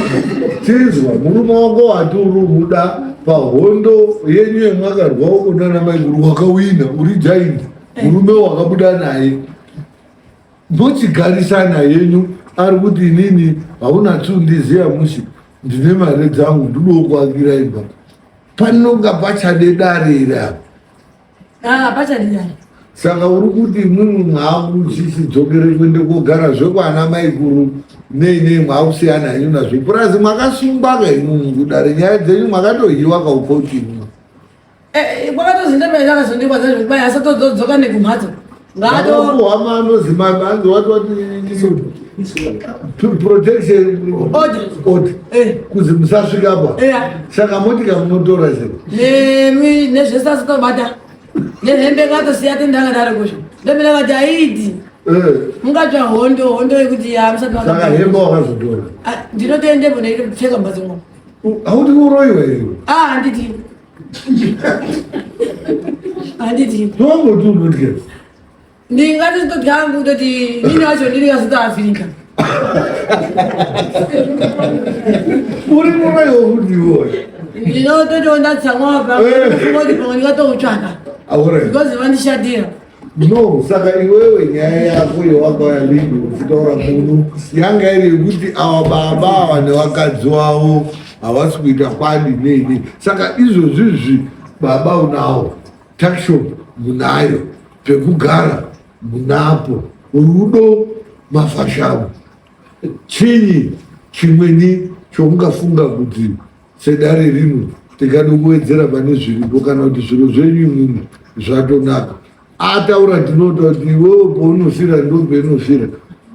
chinzwa murume wako wati uri umuda pahondo yenyu yemwakarwa uko nana maiguru wakawina uri giant murume wakabuda naye mochigarisana yenyu ari kuti inini haunatsi undiziva musi ndine mari dzangu ndinoda kuakira imba panonga pachade dare iri apa Ah, pachadi dare. Saka uri kuti imwimwi mwaakuchichidzokere kuende kogara zvekwana maikuru nei nei mwaakusiyana henyu nazvo purazi mwakasungwa ka imwimwi kudare nyaya dzenyu mwakatohiwa kaukoti imwe eh, eh, kwakatozi ndakazondikwadza zvekuti asatodzoka nekumhatso ngaatopuhwa manozi manzi wati wati protection order eh. kuzi musasvika pa saka motika munotora sei nezvese asitobata nehembe ngatosiya tendakadaro kuzvo ndomira vati aidi eh. mungatsva hondo hondo yekuti musati saka hembe wakazotora ah, ndinotoendepo ndikupfeka mbatso mwangu hauti kuroyiwa iwe ah handiti handiti tomboti unotya Ndingatoti hangu kutoti nini wacho ndiri kaSouth Africa. Uri muroyi wokuti iwoyo. Ndinototi ndatsamwa pa kuti pamwe ndingatoutsvaka. Aure. Because vandishatira. No, saka iwewe nyaya yako yewakauya Lindo uchitaura muno yanga iri yekuti ava baba ava nevakadzi wavo havasi kuita kwadi nei nei. Saka izvozvizvi baba unawo, tuckshop munayo, pekugara munapo, rudo mafashamu. Chinyi chimweni chomungafunga kuti sedare rino tingade kuwedzera pane zviripo kana kuti zviro zvenyu imwimwi zvatonaka? Ataura tinota kuti iwewe paunofira ndopeinofira,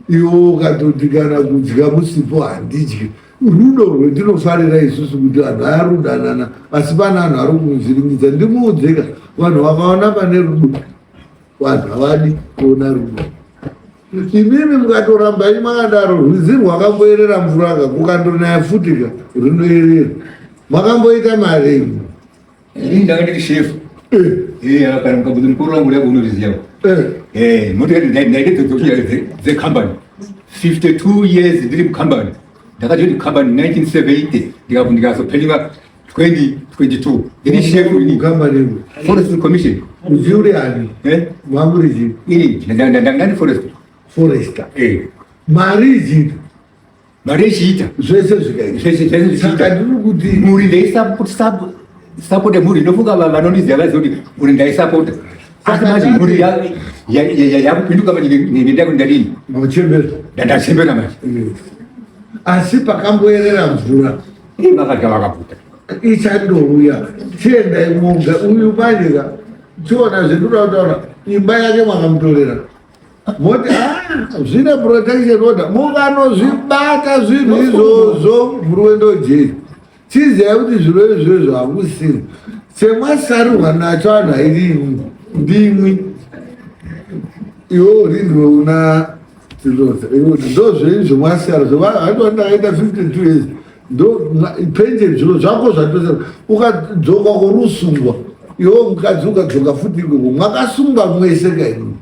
iwe ukatoti kana kudya musipo handidyi. Rudo rwetinofarira isusu kuti vanhu varudanana, asi pane vanhu vari kumuvhiringidza. Ndimuudzeka, vanhu vakaona pane rudo, vanhu havadi kuona rudo. Imimi mukatoramba imi makadaro, rwizi rwakamboerera mvura ka kukandonaya futi ka rinoerera. Makamboita mari imi? Ini ndanga ndiri shefu. Eh, kana mukabvunza mukuru wangu leo unoriziva. Eh, moti ndaite dzokunya dze company. 52 years ndiri mu company. Ndakajoin company 1970 ndikabva ndikazopenyuka 2022. Ndiri shefu ini. Company. Forest Commission. Uziuri ani? Eh? Mamuri ji. Ini ndanga ndi forest. Forester. Eh. Mari ji. Mari ichiita. Zvese zvikaita. Zvese zvese zvichiita. Saka ndiri kuti mhuri ndaisapota mhuri ndofunga vanondiziva vaziva kuti mhuri ndaisapota. Asi manje mhuri yakupinduka manje ngendaa yekuti ndadini? Machembera. Ndachembera manje. Asi pakamboerera mvura. Vakadya vakaputa. Ichandouya. Chiendai moga uyu manje ka chiona zvendinoda kutaura imba yake makamutorera. Moti ah, zvine protection order mukanozvibata zvinhu izvozvo muri kuenda kujeri. Chiziyai kuti zviro izvozvo hakusina chemwasarirwa nacho anhu airi ndimwi iwe uri ndiwe una ndozvenyu zvemwasara zvevanhu ndakaita 52 years ndo pension zviro zvako zvatosara ukadzoka korusungwa iwe mukadzi ukadzoka futi ikoko mwakasungwa mwese kaini.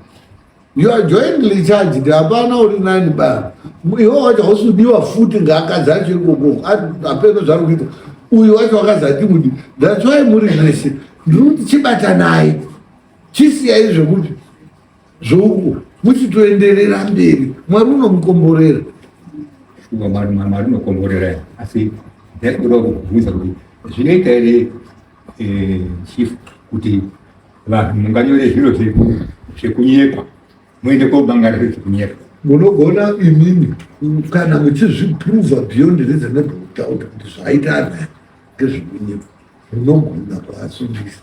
You are jointly charged, hapana uri nani ba. Iwe wacho hausi kudiwa futi ngaakadzi acho ikoko, hapeno zvari kuita. Uyu wacho wakazi hatimudi. That's why muri mese. Ndiri kuti chibatanai. Chisiyai zvekuti zvouku muchitoenderera mberi. Mwari unomukomborera. Shuwa Mwari unokomborera asi ndaikuda kubvunza kuti zvinoita here chief kuti vanhu munganyore zviro zvekunyepa muende kobangana zviro zvekunyepa? Munogona imimi kana muchizviprova beyond reasonable doubt kuti zvaita anhu aya ngezvekunyepa, munogona kuasungisa,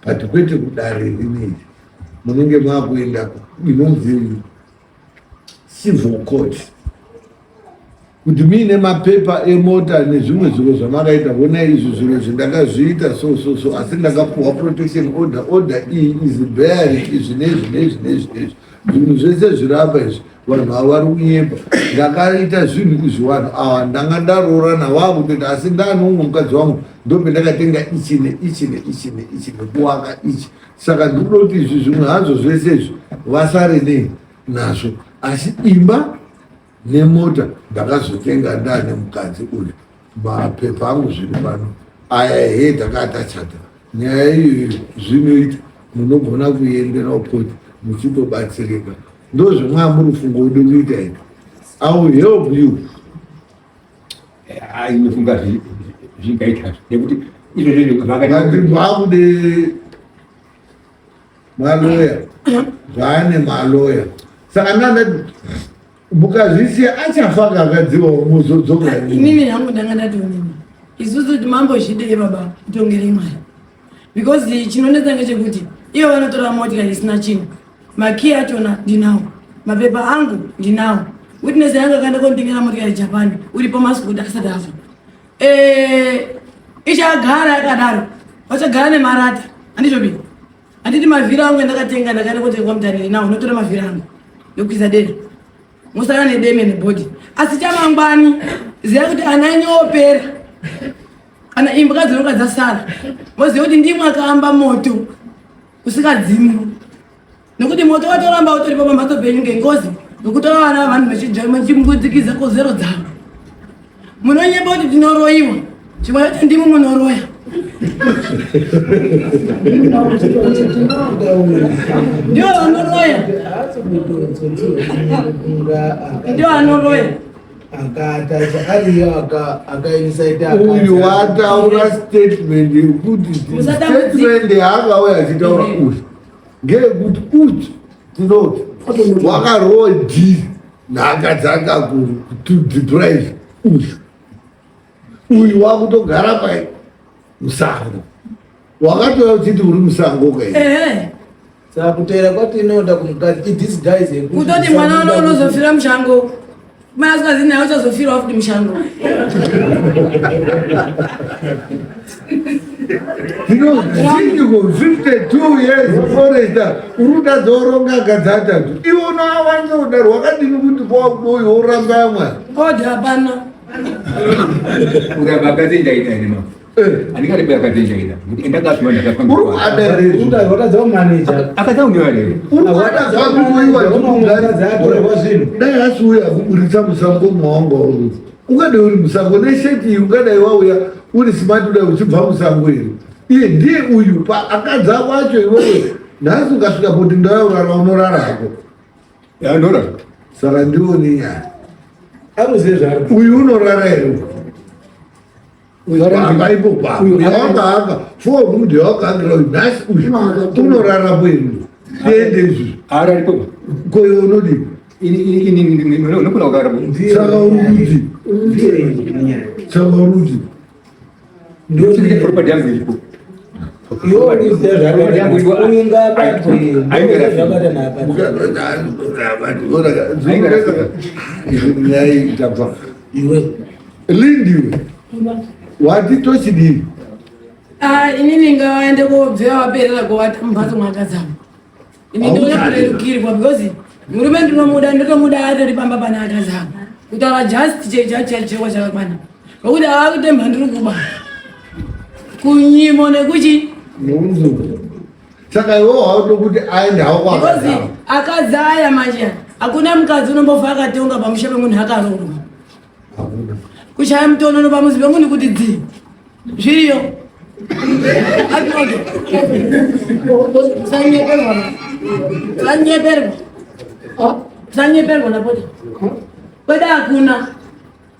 but kwete kudare rineri. Munenge makuenda inonzi civil court kuti muine mapepa emota nezvimwe zviro zvamakaita, vonai izvi zviro izvi ndakazviita so so so, asi ndakapuhwa protection order, order iyi is bearing izvi neizvi neizvi neizvi neizvi, zvinhu zvese zviri apa izvi, vanhu ava vari kunyepa, ndakaita zvinhu izvi, vanhu ava ndanga ndaroorana vakutoita, asi ndaane umwe mukadzi wangu, ndopendakatenga ichi neichi neichi neichi nekuwaka ichi, saka ndikuda kuti izvi zvimwe hazvo zvese izvi vasare nei nazvo, asi imba nemota ndakazotenga ndaane mukadzi uyu, mapepa angu zviri pano aya, he takatachata nyaya iyoyo zvinoita munogona kuendera koti muchitobatsirika. Ndozvemwamuri fungo ude kuita ine. I will help you. Inofunga zvingaita nekuti izvozvo vakude maloya zvaane maloya, saka ndandati mukazvisiya achafa kakadziwa muzodzoka. Inini hangu ndanga ndati unini isusu kuti mambozvidei baba kutongere mwari, because chinonetsa ngechekuti ivo vanotora motikari isina chinhu, makiyi achona ndinawo, mapepa angu ndinawo, witness yangu akaenda konditengera motikari Japan uripo masikuti asati afa. Ichagara yakadaro, vachagara nemarata, handizvobi? Handiti mavhiri angu endakatenga ndakaenda kotenga kwamutariri nawo, unotora mavhiri angu ndokuisa dera, musara nedeme nebhodhi, asi chamangwani ziva kuti ana enyu opera kana imbwa dzinonga dzasara, moziva kuti ndimwe akaamba moto usikadzimwi. Nekuti moto watoramba utoripo pamhatso penyu ngengozi nokutora vana vavanhu mechimbudzikiza kozero dzavo. Munonyepa kuti tinoroyiwa, chimwe chacho ndimi munoroya. Ndiwo vanoroya, ndiwo vanoroya. Uyu wataura statement yekuti statement yaakauya achitaura uyu ngeyekuti uti tinoti wakarowa dhiri nhaka dzanga to deprive uyu uyu wakutogara pai musango wakatouya uchiti uri musango kai Saka kuteera kwatinoda kumukadzi idisguise yekuti kutoti mwana uno unozofira mushango mwana asikazivi naye uchazofirawo futi mushango. Ndinozviniko 52 years forester uri kutadza kuronga gadzatatu iwe unoawanza kudaro wakadini kuti kwakudoyo woramba yamwari Odha hapana. Kuramba akadzi ndaida here mama? Handingarebe akadzi ndaida. Kuti enda kapi vanhu akafamba. Uri kuada here? Watadza kumaneja. Akadzi angu here? Uri kuada zvakuuyiwa dai asiuya kuburitsa musango mawanga uri. Ungadai uri musango nesheti iyi ungadai wauya uri smart kudai uchibva musango here? Iye ndiye uyu pa akadzi ako acho iwewe nhasi ukasvika kuti ndauya urara unorara hako. Ya ndorara. Saka ndione nyaya. Anoziva zvaari. Uyu unorara here? Anga ipo pa. Anga anga. Fo munhu yawakaangira uyu nhasi uyu unorara kwenu. Tiende izvi. Arari po. Ko iwe unodii? Ini ini ini unokona kugara po. Saka uri kuti. Saka uri kuti. Ndikuti property yangu iripo. Iwe unoziva zvaari. Uyu ngaabatwe. Zvakata naapa. Iwe. Lindiwe. Wati tochidii? Ah, inini ngavaende kobveya vaperera kovata mumhatso mwakazama. Ini ndoona kurerukirwa because murume ndinomuda ndotomuda atori pamba pane akazama. Kutaura just chechechewa chakakwana. Ngokuti ava kuite mhandiri kuba. Kunyimo nekuchi Neunzungu. Saka iwe hauto kuti aende hako because kwakazama. akadzi aya manje hakuna mukadzi unombofa akatonga pamusha pemunhu akaroorwa. Hakuna. Kushaya mutonono pamuzi pemunhu kuti dzi. Zviriyo. Atinoto. Usanyeperwa. Usanyeperwa. Usanyeperwa napota. Kweda hakuna.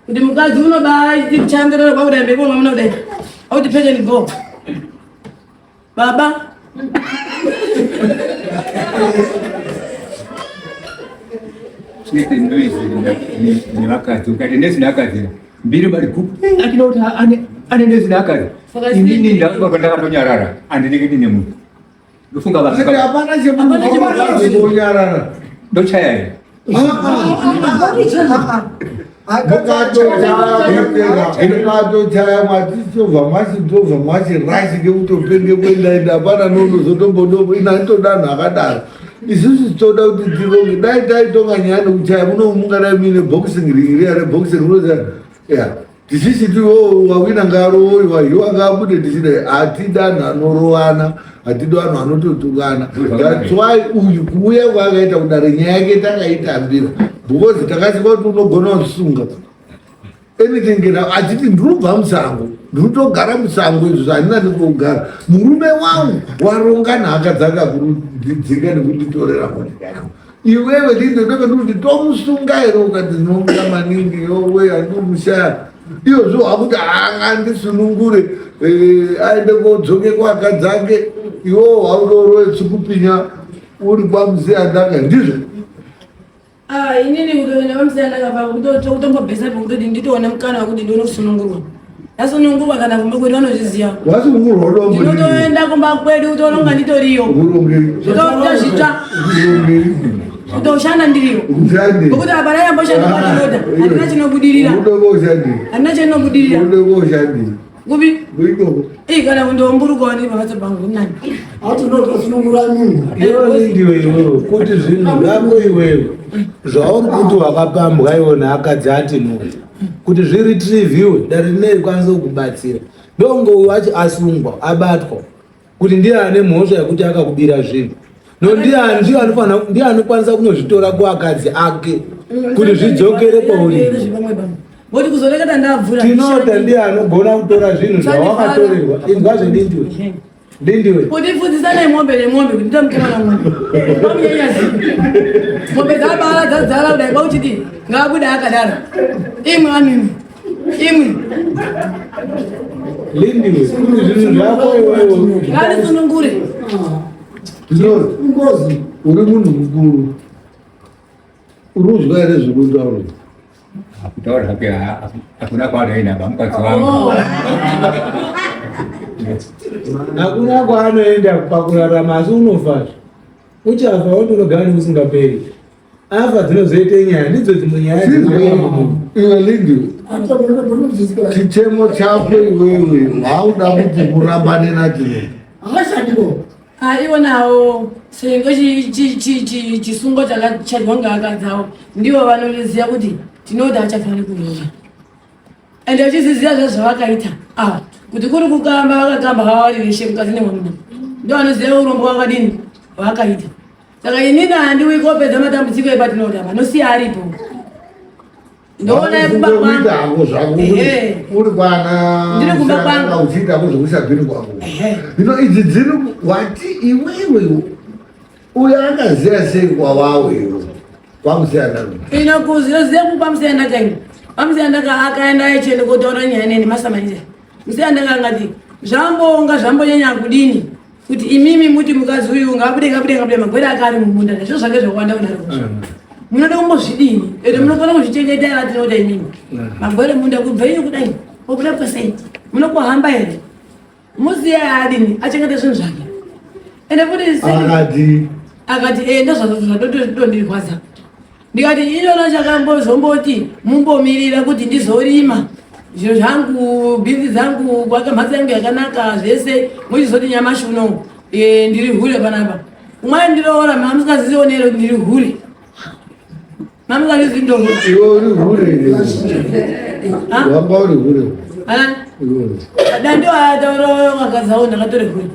Kuti mukadzi unobaa chanderera kwakudai mberi kwemwamuna kudai. Auti pension go. Baba. Chete noise nevakadzi ukati nesi neakadzi mbiri bari kupu atina kuti ane ane nesi neakadzi Saka inini ndakabva ndakatonyarara andinenge ndine munhu ndofunga Ati vanhu hapana chemunhu Hapana chemunhu. kunyarara. ndochaya here Mukatochaya mwachichovha mwachidhovha mwachirashike kutopenge kuendaenda hapana nonozotombodopo ina nditoda anhu akadaro isusu titoda kuti tironge dai taitonga nyaya nekuchaya muno mungadai muine boxing ring riya reboxing munoziva ya tichichiti wo wawina ngaarowoyo wahiwa ngaabude tichidai hatidi anhu anorovana hatidi vanhu vanototukana that's why uyu kuuya kwaakaita kudare nyaya yake takaitambira because takasika kuti unogona kusunga anything kana achiti ndirubva musango ndirutogara musango izvo zvandina ndikugara murume wangu waronga nhaka dzakakurudzinga nekunditorera motika yangu iwewe ndindotoka ndikuti tomusunga here ukati ndinomuda maningi yowe andinomushaya iyozvo wakuti haangandisunungure aende kodzoke kuakadzi ake iwewo waudorowe tsikupinya uri kwamusiyandaka ndizvo Ah, inini kutoenda kwamusiyandaka pa kutombobhesa pekutoti nditoona mukana wekuti ndione kusunungurwa. Ndasunungurwa kana kumba kwedu vanozviziva. wasunungurwa udombo Ndinotoenda kumba kwedu kutoronga nditoriyo. urongei Kutoita zvitsva. urongei Kutoshanda ndiriyo. ushande Ngokuti hapana yamboshanda kwatinoda. Handina chinobudirira. udogo ushande Handina chinobudirira. udogo ushande Kupi? kuikoko Ii kana kundoomburukawo ndiri pamhatso pangu nani. Ati unotosunungura munhu. Iwe ndiwe iwewe kuti zvinhu zvako iwewe zvauri kuti wakapambwa iwe neakadzi atinoti kuti zviretrieviwe dare rinei rikwanise kukubatsira ndonge uyu wacho asungwa abatwa kuti ndiye ane mhosva yekuti akakubira zvinhu. No ndiani ndiye anofanira ndiye anokwanisa kunozvitora kuakadzi ake kuti zvidzokere kwauri. Voti kuzoreketa ndabvura. Tinota ndiye anogona kutora zvinhu zvawakatorerwa. Inzwa zvendindiwe. Lindiwe. Kutifudzisa nemombe nemombe kuti ndamutema namombe. Pamunyanya zivi. Mombe dzabara dzadzara kudai kwauchiti ngaabude akadaro. Imwe amimi. Imwe. Lindiwe, kune zvinhu zvako iwewe. Ngatisunungure. Ngozi uri munhu mukuru. Uri kuzwa here zviri kutaurwa? Kutaura hake hakuna kwaanoenda mukadzi wangu. Oh. Hakuna kwaanoenda pakurarama asi unofa. Uchafa woti unogara nekusingaperi. Afa dzinozoita nyaya ndidzo dzimwe nyaya dzinouya mumunhu. Iwe Lindy, chichemo chako iwewe hauda kuti murambane naTino. Ah, ivo nawo sengo chisungo chakachadwa ngaakadzi avo ndivo vanoriziva kuti tinoti achafanira kuroora ende vachiziziva zve zvavakaita ava kuti kuri kukamba vakakamba vava vari veshe mukadzi nemwamuna ndo vanoziva urombo wakadini vakaita saka inini handiwi kopedza matambudziko epatinoda vanosiya aripo ndoona kumba kwangu hako zvako uri kwana ndiri kumba kwangu uchiita hako zvekusabhini kwako hino idzi dziri wati iwewe uyo angaziva sei kwawawe iwe kwamusiyana ino kuziva kwamusiyana kaini kwamusiyana akaenda achienda kotaura nyaya neni masamanise musiyana angati zvambonga zvambonyanya kudini kuti imimi muti mukadzi uyu ngabude ngabude ngabude magwere ake ari mumunda nezvo zvake zvakawanda kudaro mm. munoda kumbozvidini ende munokona kuzvichengeta here atinoda imimi mm. magwere munda kubva iyo kudai obuda kwesei munokuhamba here muziye adini achengete zvinhu zvake ende futi akati akati e ndozvazvatotondirwadza Ndikati ichona chakambozomboti mumbomirira kuti ndizorima zviro zvangu bhinzi dzangu kuaka mhatso yangu yakanaka zvese muchizoti nyamashi unowu e, ndiri hure panapa umwe ndiroora mamusingazizione here kuti ndiri hure mamusingazizi ndohure iwe uri hure here wanga uri hure dandi wataura wakadzawo ndakatore hure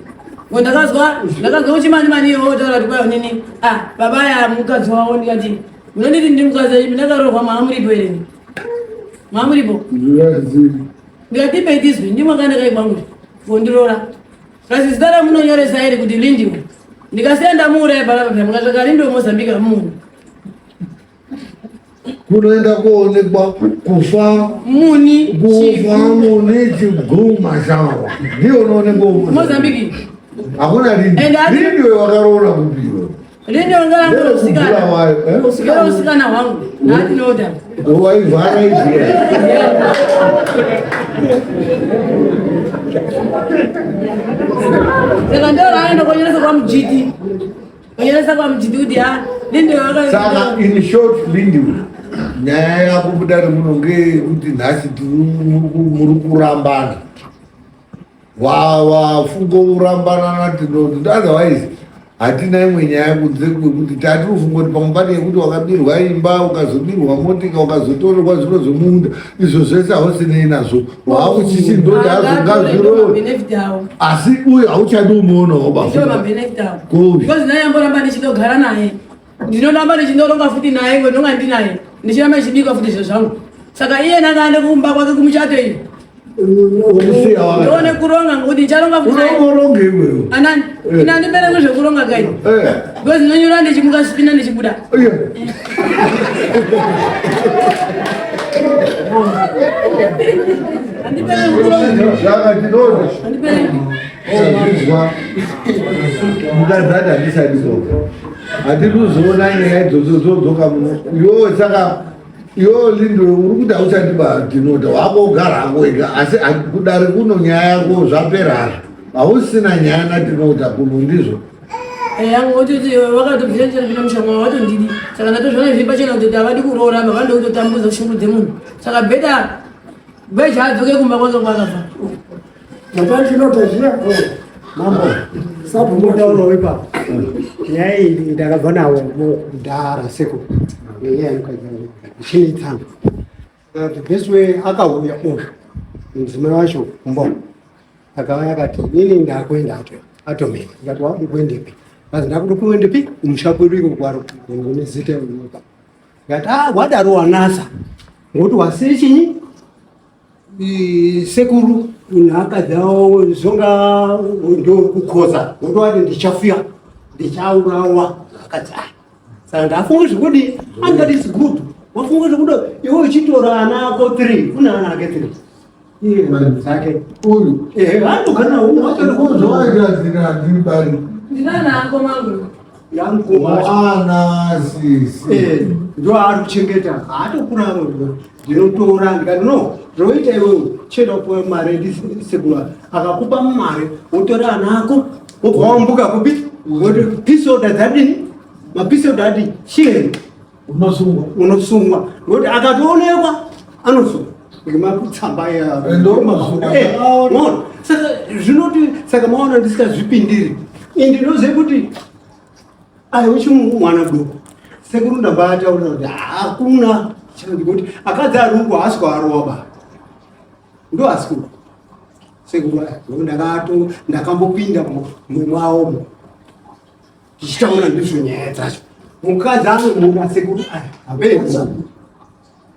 ngo ndakazwa ndakazwa uchimani mani iwe wotaura kuti kwai unini ah baba ya mukadzi wavo ndikati munonditi ndi mukadzi wenyu ndakaroorwa mwana muripo here mwana muripo ndikati ipe tizwi ndimwe kanda kai kwangu kondiroora kasi zita ramunonyoresa here kuti lindiwe ndikasiya ndamuuraya panapa mukasvika lindiwe mozambika munhu kunoenda kuonekwa kufa muni kufa muni chiguma shawa ndiyo unoonekwa Mozambique hakuna lini lini wewe wakaroora kupiwa lini wangarangu usikana hwangu naatinoda waivhara izvi saka ndoraenda kuonyoresa kwamujiti Onyeresa kwa mjidudi ha. Lindi waka. Saka in short Lindi nyaya yako kudari muno ngeyekuti nhasi muri kurambana wafunga kurambana natinoti otherwise hatina imwe nyaya kunze kwekuti tati ufunga kuti pamwe pane yekuti wakabirwa imba ukazobirwa motika ukazotorerwa zviro zvemunda izvo zvese hausinei nazvo waakuchichindoti azongazvirowe asi uyu hauchadi umuonawo bakubi naye amboramba ndichindogara naye ndinoramba ndichindoronga futi naye ngo ndonga ndinaye ndichiramba ndichibika futi zvo zvangu saka iye nanga aende kumba kwake kumuchato iyo ndione kuronga ngokuti ndicharonga futi unoronga iwewe anani eh. ina andipere zvekuronga kai eh. because ndinonyora ndichimuka sipina ndichibuda Mukadzi ati handisati dzoka hatiri kuzoona nyaya idzodzo dzodzoka muno iwewe saka iwewe lindo uri kuti hauchadi badinota wako ugara hako wega asi kudare kuno nyaya yako zvapera hazvo hausina nyaya natinota kuno ndizvo Eya ngoti vakatobvira chero mushonga watondidi saka ndatozviona zviri pachena kuti havadi kuroora apa vanoda kutotambudza kushungurudze munhu saka beta gweja adzoke kumba kwake kwakabva Matandinota zviya mambo sabhumotaurawo ipapo nyaya iyi ndakabva nawo kudhara seko nenyaya yemukadzi ichinetsana the best way akauya uyu mudzimai wacho kumba akauya akati inini ndakuenda atomheni ndikati wakuda kuendepi Kazi ndakuda kuendepi kumusha kwedu iko kwaro nezita unopa. Ngati ah wadaro wanasa. Ngokuti wasiye chinyi sekuru nhaka dzavo zvonga ndokukhoza ngokuti wati ndichafia ndichaurawa akadzi ah saka ndafunga zvekudi angati it's good wafunga zvekuda iwe uchitora ana ako 3 kune ana ake 3 iye dzake uyu ehe anogara uyu wachoazvaigadzira ndiri bari Ndinana anko mangu. yamukoma ana sisi Eh, ndo ari kuchengeta haatokura ndinotora ndikati no zvoita iwewe chienda upiwe mari ndisekuru akakupa mari wotora ana ako wobva wambuka kupi woti peace order dzadini mapeace order adi chienda unosungwa unosungwa ngokuti akatoonekwa anosungwa ngematsamba Ende unosungwa. maona saka zvinoti saka maona ndisikazvipindiri ini ndinoziva kuti aiwa chimwana mudoko sekuru ndabataura kuti hakuna kuti akadzi ari uku haasi kuarowa ba ndo asi kuda sekuru aya ndakato ndakambopinda mwaomo tichitaura ndizvo nyaya dzacho mukadzi anomuda sekuru aya hapei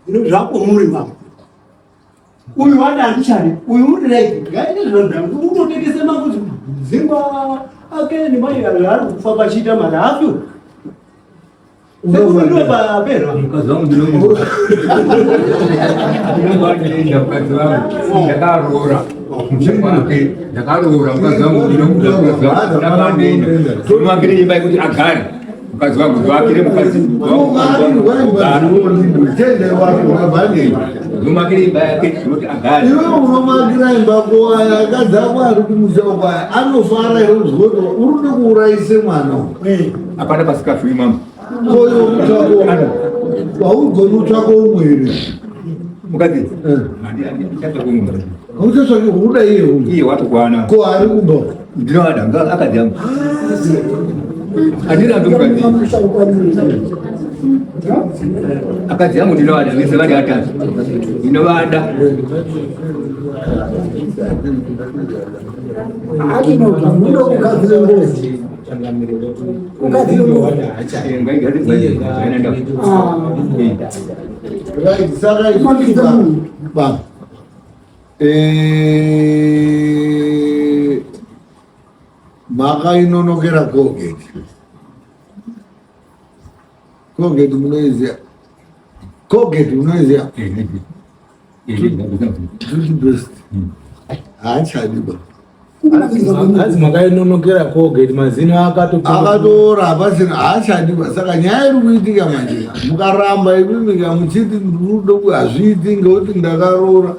zvino zvakomuri mama uyu wati handichadi uyu uri right ngaite zvinodhaka unotengese makuzi dzingwa ake nemai ari kufa pachiita mari hafi sekuru ndo papera Mukadzi wangu ndinomuda. Ndinomuda mukadzi wangu. Ndakaroora. Musha kwake ndakaroora mukadzi wangu ndinomuda mukadzi wangu. Ndakaenda. Ndinomuakire imba yekuti agare. Mukadzi wangu ndoakire mukadzi wangu. Tende wako wabhanei Ndomuakire imba yake yekuti agare. iwe unomakira imba kwaya akadzi ako ari kumusha kwaya anofara here kuzwa kuti uri kuda kuurayise mwana uyu Hapana pasikafiwi mama. koyo mutsvako haugoni utsvako umwe here Mukadzi. Handichatsvaki umwe. hauchatsvaki huda iye uyu Iye watokwana. ko ari kumba Ndinoada akadzi yangu. Handirambi mukadzi. Akadzi yangu ndinovada vese vari atatu. Ndinovada. Ukadzire ngozi. Right, saka ba mhaka inonokera Colgate. Colgate munoiziva? Colgate munoiziva? Toothpaste haachadi ba Hanzi makainonokera Colgate mazino akatoora hapasina haachadi ba saka nyaya iri kuitika manje mukaramba imimi muchiti rudo hazviiti ngekuti ndakaroora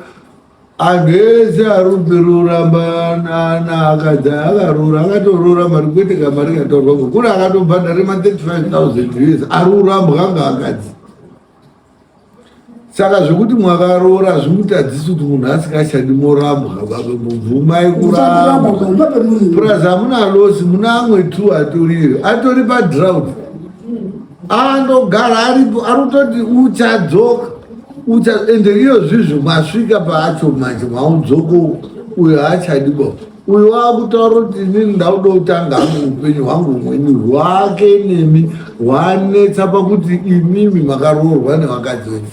anhu ese ari kuramba naakadzi akaroora akatoroora mari kwete kamari katorwa kune akatobhadhare ma 35000 US ari kurambwa ngaakadzi saka zvekuti mwakaroora hazvimutadzisi kuti munhu asingachadi morambwa baba mubvumai kurambwa plus hamuna loss muna amwe tu atoriyo atori padrought andogara aripo ari kutoti uchadzoka ucha ende iyo zvizvo masvika paacho manje maudzoko uyo haachadi ba uyu waakutaura kuti inini ndauda kutanga hangu upenyu hwangu humweni hwake nemi hwanetsa pakuti imimi makaroorwa nevakadzi venyu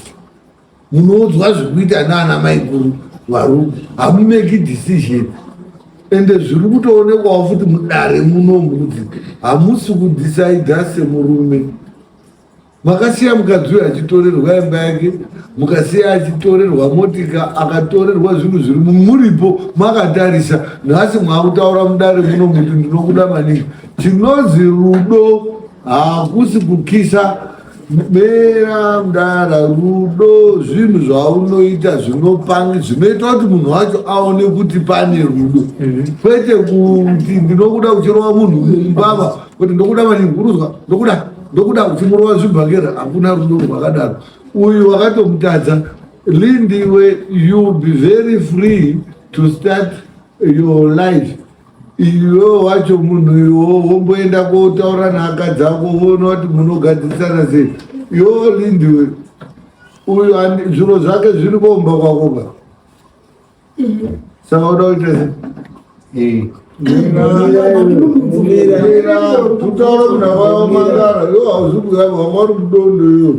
munoudzwa zvekuita naana maikuru varume hamumeki decision ende zviri kutoonekwawo futi mudare munomu kuti hamusi kudhisaidha semurume makasiya mukadzi uyu achitorerwa imba yake mukasiya achitorerwa motika akatorerwa zvinhu zviri muripo makatarisa nhasi mwakutaura mudare muno muti ndinokuda maningi chinozi rudo hakusi kukisa bera mudara rudo zvinhu zvaunoita zvinopangi zvinoita kuti munhu wacho aone kuti pane rudo kwete kuti ndinokuda uchirova munhu mumbama kuti ndokuda maningi uruzwa ndokuda ndokuda uchimurova zvibhakera hakuna rudo rwakadaro uyu wakatomutadza Lindiwe you be very free to start your life iwe wacho munhu iwo womboenda kotaura naakadzi ako woona kuti munogadzirisana sei iwo Lindiwe uyu zviro zvake zviri komba kwakoka saka uda kuita sei? Tutaura munhu akawamangara iwo hauzi kuya wanga uri mudondo iyo.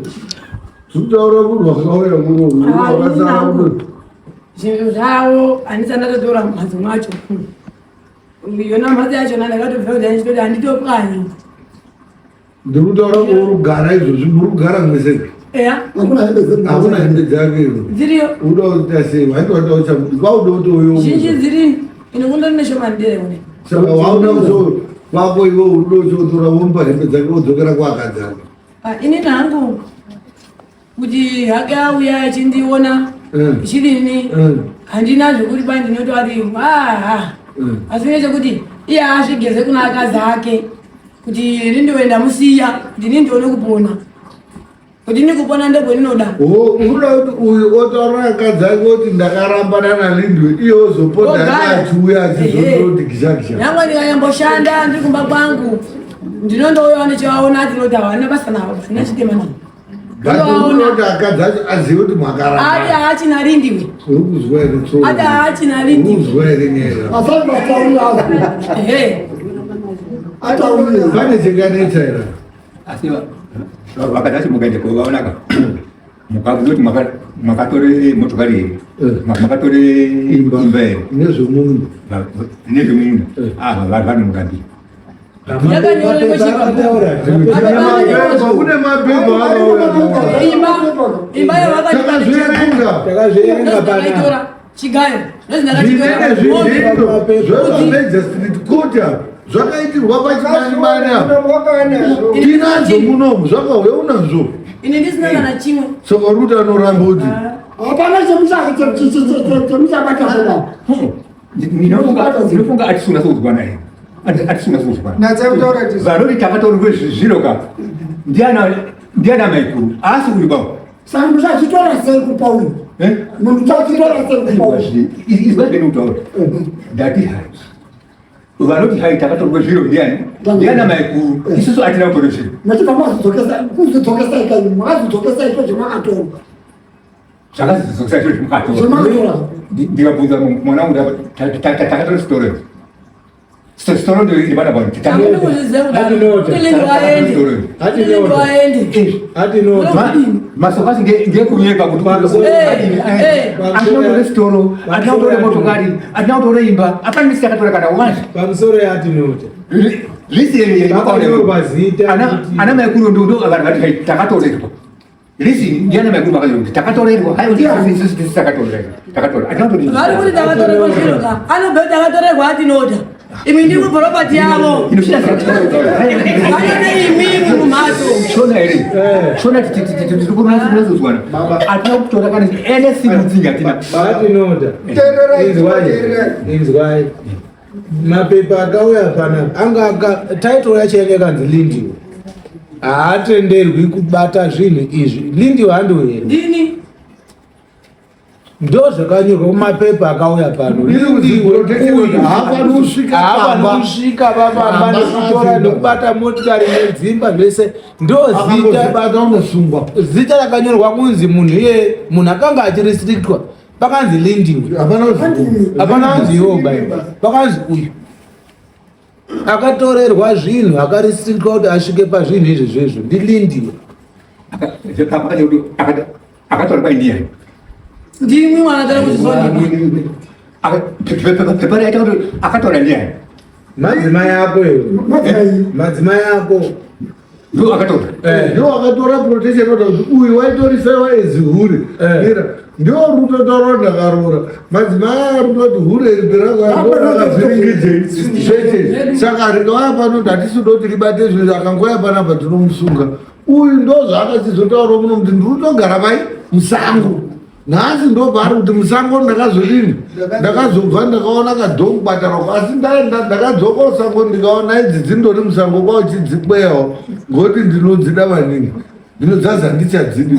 Tutaura munhu wakauya muno wakasara mudondo. Zvinhu zvavo handisati ndatotora mumhatso mwacho. Yona mhatso yachona ndakatobva kuti ndichitoti handitopwanyi. Ndiri kutaura uri kugara izvozvi muri kugara mwese. Eya. Hakuna hembe dzake izo. Dziriyo. Uda kuita sei? Waiti wada uchamuti. Kwauda kuti uyo. Zhinji dziri ine kundori neshoma ndere kune. Saka wauda kuzo kwako iwe unoda uchotora womupa hembe dzake wodzokera kwaakadzi ake. Ah, inini hangu kuti hake auya achindiona chidini handina zvekuti bai ndinoti ati ah asi nechekuti iye azvigeze kuna akadzi ake kuti ini ndiwe ndamusiya kuti ini ndione kupona kuti ini kupona ndokweninoda unoda kuti uyu otaura akadzi ake kuti ndakarambana nalindwe iye ozopota achiuya achizondoti gishagisha nyangwe ndikanyamboshanda ndiri kumba kwangu ndinondouyawo ndichivaona atinoti hawana basa navo handina chitema navo Ngationa akadzi acho azive kuti mwakaramba. Ati haachina rindiwe. Uri kuzwa here tsoro? Ati haachina rindiwe. Uri kuzwa here nyaya? Asati vatauri azvo. Ehe. Atauri. Pane chinganetsa here? Asi vakadzi acho mukaenda kovaonaka mukabvunza kuti makatore motokari here makatore imba here nezvemunda nezvemunda ava vanomurambira Kune mapepa Takazvierenga panapa. Chigayo. Zvinene zvidhindo zvepamagistrate court apa zvakaitirwa pachimanimani apa tinadzo munomu zvakauya unazvo Ini ndisina kana chimwe. saka uri kuti anoramba kuti Hapana chemuchabata zvakadai. Ndinofunga atisuna sokuzwana here atisuna sokuzwana vanoti takatorwe zviro ka ndiana maikuru asi uyu baba Saka muchachitora sei kupa uyu? Eh? Muchachitora sei kupa uyu? Izwa zvendinotaura. Ndati hai. Vanoti hai takatorwe zviro ndiani? Ndiana maikuru. Isusu hatina kutora zviro. Machibva mazodzokesa kuzodzokesa ikai makazodzokesa izvo zvamakatora. Zvakazodzokesa izvo zvamakatora. Ndikabvunza mwana wangu takatora sitoro. Sitoro ndo iri pana vanhu. Masoko acho ngekunyepa kuti hatina kutore sitoro, hatina kutore motokari, hatina kutore imba, hapana misi takatora kana wani. Pamusoro yatinota. Ana maikuru ndo vanhu vati takatorerwa. Listen, ndiana maikuru vakati kuti takatorerwa. Haiwa isusu tisu takatorerwa. Takatorerwa. Hatina kutorerwa. Vari kuti takatorerwa zviro ka. Anobva kuti takatorerwa atinoda. Imi ndiri kupropati yavo. Vanode imimi mumhatso. Shona here? Shona tiri kunatsodzwana. Hatina kutora kana anything mutsinga hatina. Atinoda. Inzwai. Inzwai. Mapepa akauya panapa anga aka title yacho yanga yakanzi Lindiwe. Haatenderwi kubata zvinhu izvi. Lindiwe handiwe here? Ndini. Ndo zvakanyorwa kumapepa akauya pano. Lindiwe uyu haafani kusvika haafani pamba. kusvika pamba nekutora nekubata motikari nedzimba zvese ndo zita Akangozvibata unosungwa. Zita rakanyorwa kunzi munhu iye munhu akanga achirestrictwa pakanzi Lindiwe. Hapana anzi iwo bai. Pakanzi uyu. Akatorerwa zvinhu akarestrictwa kuti asvike pazvinhu izvi zvezvo ndiLindiwe. Akatorwa ndiani? Ndimwi mwana tari kuzvizoni. Pepa raita kuti akatora ndiani? Madzimai ako iwe. Madzimai ako. Ndiwo akatora. Ndiwo akatora protection order kuti uyu waitorisewa as hure. Mira, ndiwo uri kutotaura kuti ndakaroora. Madzimai aya ari kutoti hure iri rakavhiringidze zvese. Saka rikauya pano kuti hatisi kuda kuti ribate zvinhu akangouya panapa tinomusunga. Uyu ndo zvaakachizotaura muno kuti ndiri kutogara pai musango. Nhasi ndo paari kuti musango ndakazodini ndakazobva ndakaona kadhongi batarako asi ndaenda ndakadzoka musango ndikaona idzi dzindori musango kwauchidzikweyawo ngokuti ndinodzida maningi ndinodzazi handichadzidi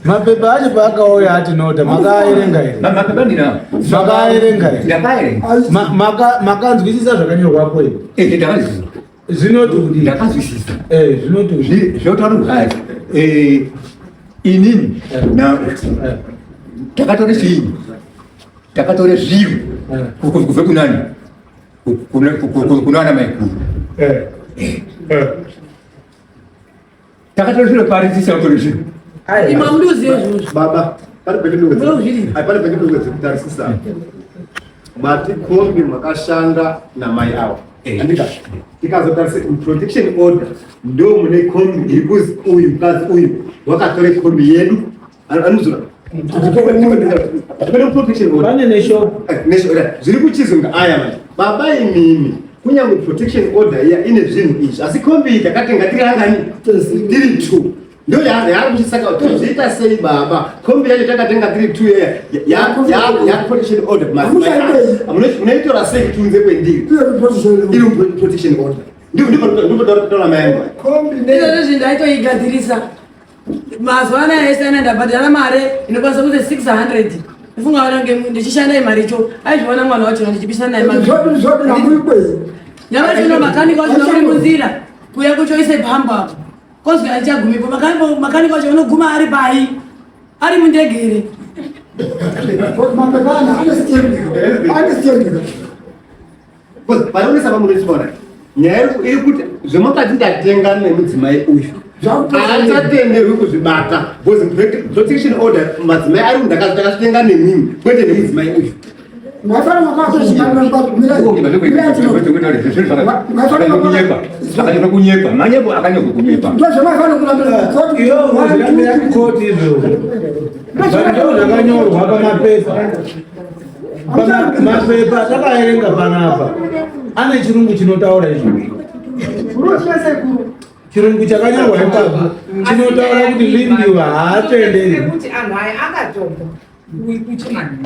Mapepa acho paakauya atinota makaaerenga here? Mapepa ndinawo. Makaaerenga here? Ndakaerenga. Makanzwisisa zvakanyorwapo here? Eh, ndakazwisisa. Zvinoti kudii? Ndakazwisisa. Eh, zvinoti kudii? Zvotaura kuti eh inini na takatore chii? Takatore zviro kubva kunani? Kuna ana maikuru. Takatora zviro pari tisina zvinhu. Ima mundiuziye izvozvo. Baba, pane pendinowedza kutarisisa. Mati kombi makashanda namai avo. Andika tikazotarisa protection order ndo mune kombi iri kuzi uyu mukadzi uyu wakatore kombi yedu anozura pane neshop zviri kuchizunga aya manje baba imimi kunyange protection order iya ine zvinhu izvi asi kombi iyi takatenga tiri angani tiri two ndo yaari kuchisaka tozviita sei baba kombi yacho takatenga tiri two iya ya protection order munoitora sei kuti unze kwendiri iri protection order ndipo maengo izvozvo ndaitoigadzirisa mazuva anaya ese ana ndabhadhara mare inokwanisa kuite 600 ifunga vana nge ndichishanda imari icho aizviona mwana wacho ndichipisa naye nyama chino makanika wacho uri munzira kuya kuchoise pambo apo kozwi achagumipo makanika wacho unoguma ari pai ari mundege here Panoonesa pamunochiona nyaya iri kuti zvemakati ndatenga nemudzimai uyu haachatenderwi kuzvibata because protection order madzimai ari ndakazvitenga nemimi kwete nemudzimai uyu. Kunyepa manyepo akanyorwa kunyepa. Koti izvozvo zvakanyorwa pamapepa mapepa atakaerenga panapa ane chirungu chinotaura izvozvo. Chirungu chakanyorwa ipapo chinotaura kuti Lindiwa haatenderi kuti anhu aya akatobva kuchimani.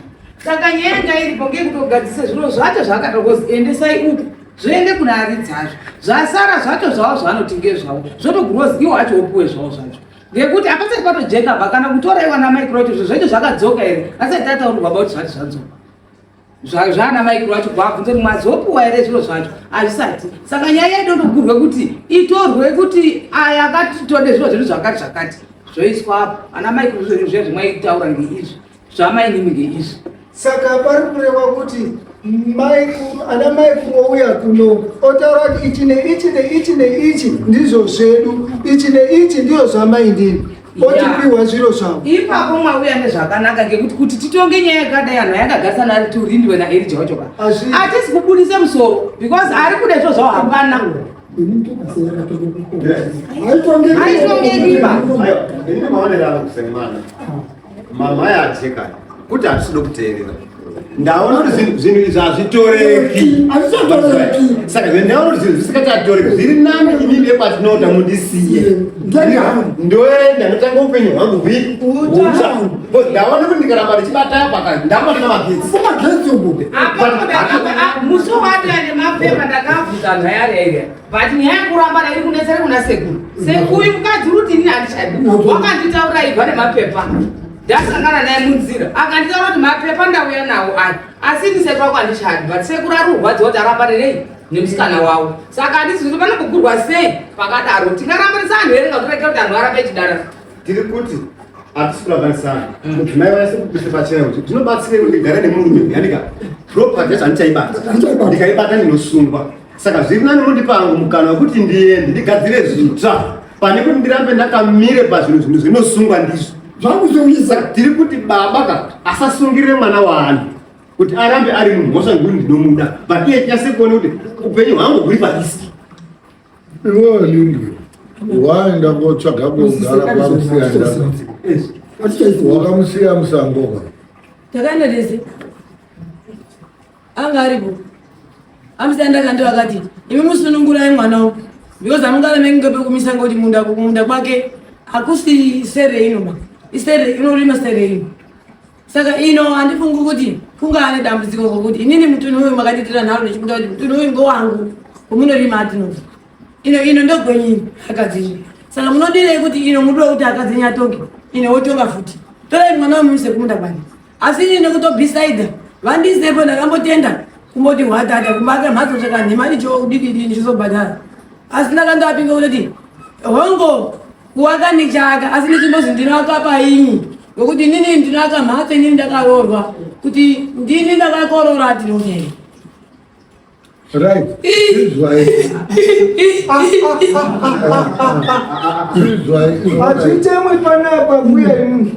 Saka nyaya yanga iripo ngekutogadzisa zviro zvacho zvakatokozi endesai uku zvoende kuna aridzazvo zvasara zvacho zvavo zvavanoti ngezvavo zvotogurwa iwo acho opuwe zvavo zvacho ngekuti apasati patojeka ba kana kutora iwana maikuru acho zvo zvacho zvakadzoka here asati tataurirwa ba kuti zvati zvadzoka zvaana maikuru acho kwabvunza kuti mwazopuwa here zviro zvacho hazvisati. Saka nyaya yaidondogurwe kuti itorwe kuti aya akati tode zviro zvedu zvakati zvakati zvoiswa apo ana maikuru zvinhu zviya zvimwaitaura ngeizvi zvamainimi ngeizvi. Saka pari kureva kuti ana maikuru ouya kuno otaura kuti ichi neichi neichi neichi ndizvo zvedu, ichi neichi ndizvo zvamaindini, otipiwa zviro zvavo. Ipapo mwauya nezvakanaka ngekuti kuti titonge nyaya yakadai anhu ayakagarisana ari turindiwe naErija wacho ka hatisi kubudise musoro because ari kuda izvo zvavo hapana. Haitongeki Ini maonero angu semwana mama yajeka kuti hatisi kuteerera ndaona kuti zvinhu izvi hazvitoreki saka ndaona kuti zvinhu zvisikachatoreki zviri nani inini yepatinoda mundisiye ndoenda ndotanga upenyu hwangu hutsva ndaona kuti ndikaramba ndichibata apa ndambatana magetsi musi watoya nemapepa ndakabvunza anhu ayari but nyaya yekuramba iri kunetsera kuna sekuru sekuyu mukadzi uri kuti inini handichadi wakanditaura ibva nemapepa ndasangana naye munzira akanditaura kuti mapepa ndauya nawo aya asi ini sekuru wako handichadi but sekuru ari kurwadziwa kuti arambane nei nemusikana wavo saka handisi kuti panombogurwa sei pakadaro tingarambanisa anhu here ngatiregera kuti anhu arambe echidara. Tiri kuti hatisi kurambanisana mudzimai vanyase kupisa pachena kuti zvinobatsirei kuti ndigare nemurume yanika property yacho handichaibata ndikaibata ndinosungwa saka zviri nani mundipa hangu mukana wekuti ndiende ndigadzire zvitsva pane kuti ndirambe ndakamire pazvinhu zvinhu zvinosungwa ndizvo zvakuzoisa. Tiri kuti baba ka asasungirire mwana waanhu kuti arambe ari mumhosva ngekuti ndinomuda but iye chinyase kuona kuti upenyu hwangu huri pariski. Iwewe Lindi waenda kotsvaga kogara kwamusiya wakamusiya musango ka takaenda tese anga aripo amusiya ndakandi vakati imi musunungurai mwana uyu because amungareme kunge pekumisa ngoti munda kumunda kwake hakusi sere ino ma isere inorima sere ino saka ino handifungi kuti kunga ane dambudziko ngokuti inini mutunhu uyu makanditira nharo ndichibuda kuti mutunhu uyu ngowangu kumunorima atinoti ino ino ndogwenyini akadzinyi saka munodirei kuti ino mudiwa kuti akadzinyi atonge ino wotonga futi torai mwana wemuise kumunda kwani asi ini nekutobhisaidha vandisepo ndakambotenda kumboti hwatata kubaka mhatso chakanhema ndicho dididi ndichizobhadhara asi ndakandapinga kutoti hongo kuwaka ndichaka asi ndichimbozi ndinoaka painyi ngokuti inini ndinoaka mhatso inini ndakaroorwa kuti ndini ndakakorora atinotei. Right. Izwai. Izwai. Hazvitemwi panapa mbuya imimi.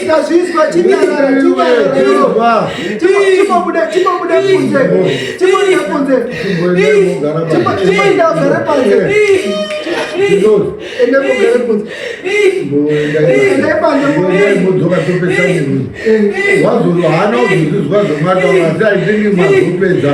Tikazvizwa chinyarara chinyarara chimbobuda chimbobuda kunze chimbobuda kunze chimboenda ugare panze ende mugare kunze ende panze mudzoka topedza wazoro haana kuzozvizwa zvamataura asi aithingi mazopedza.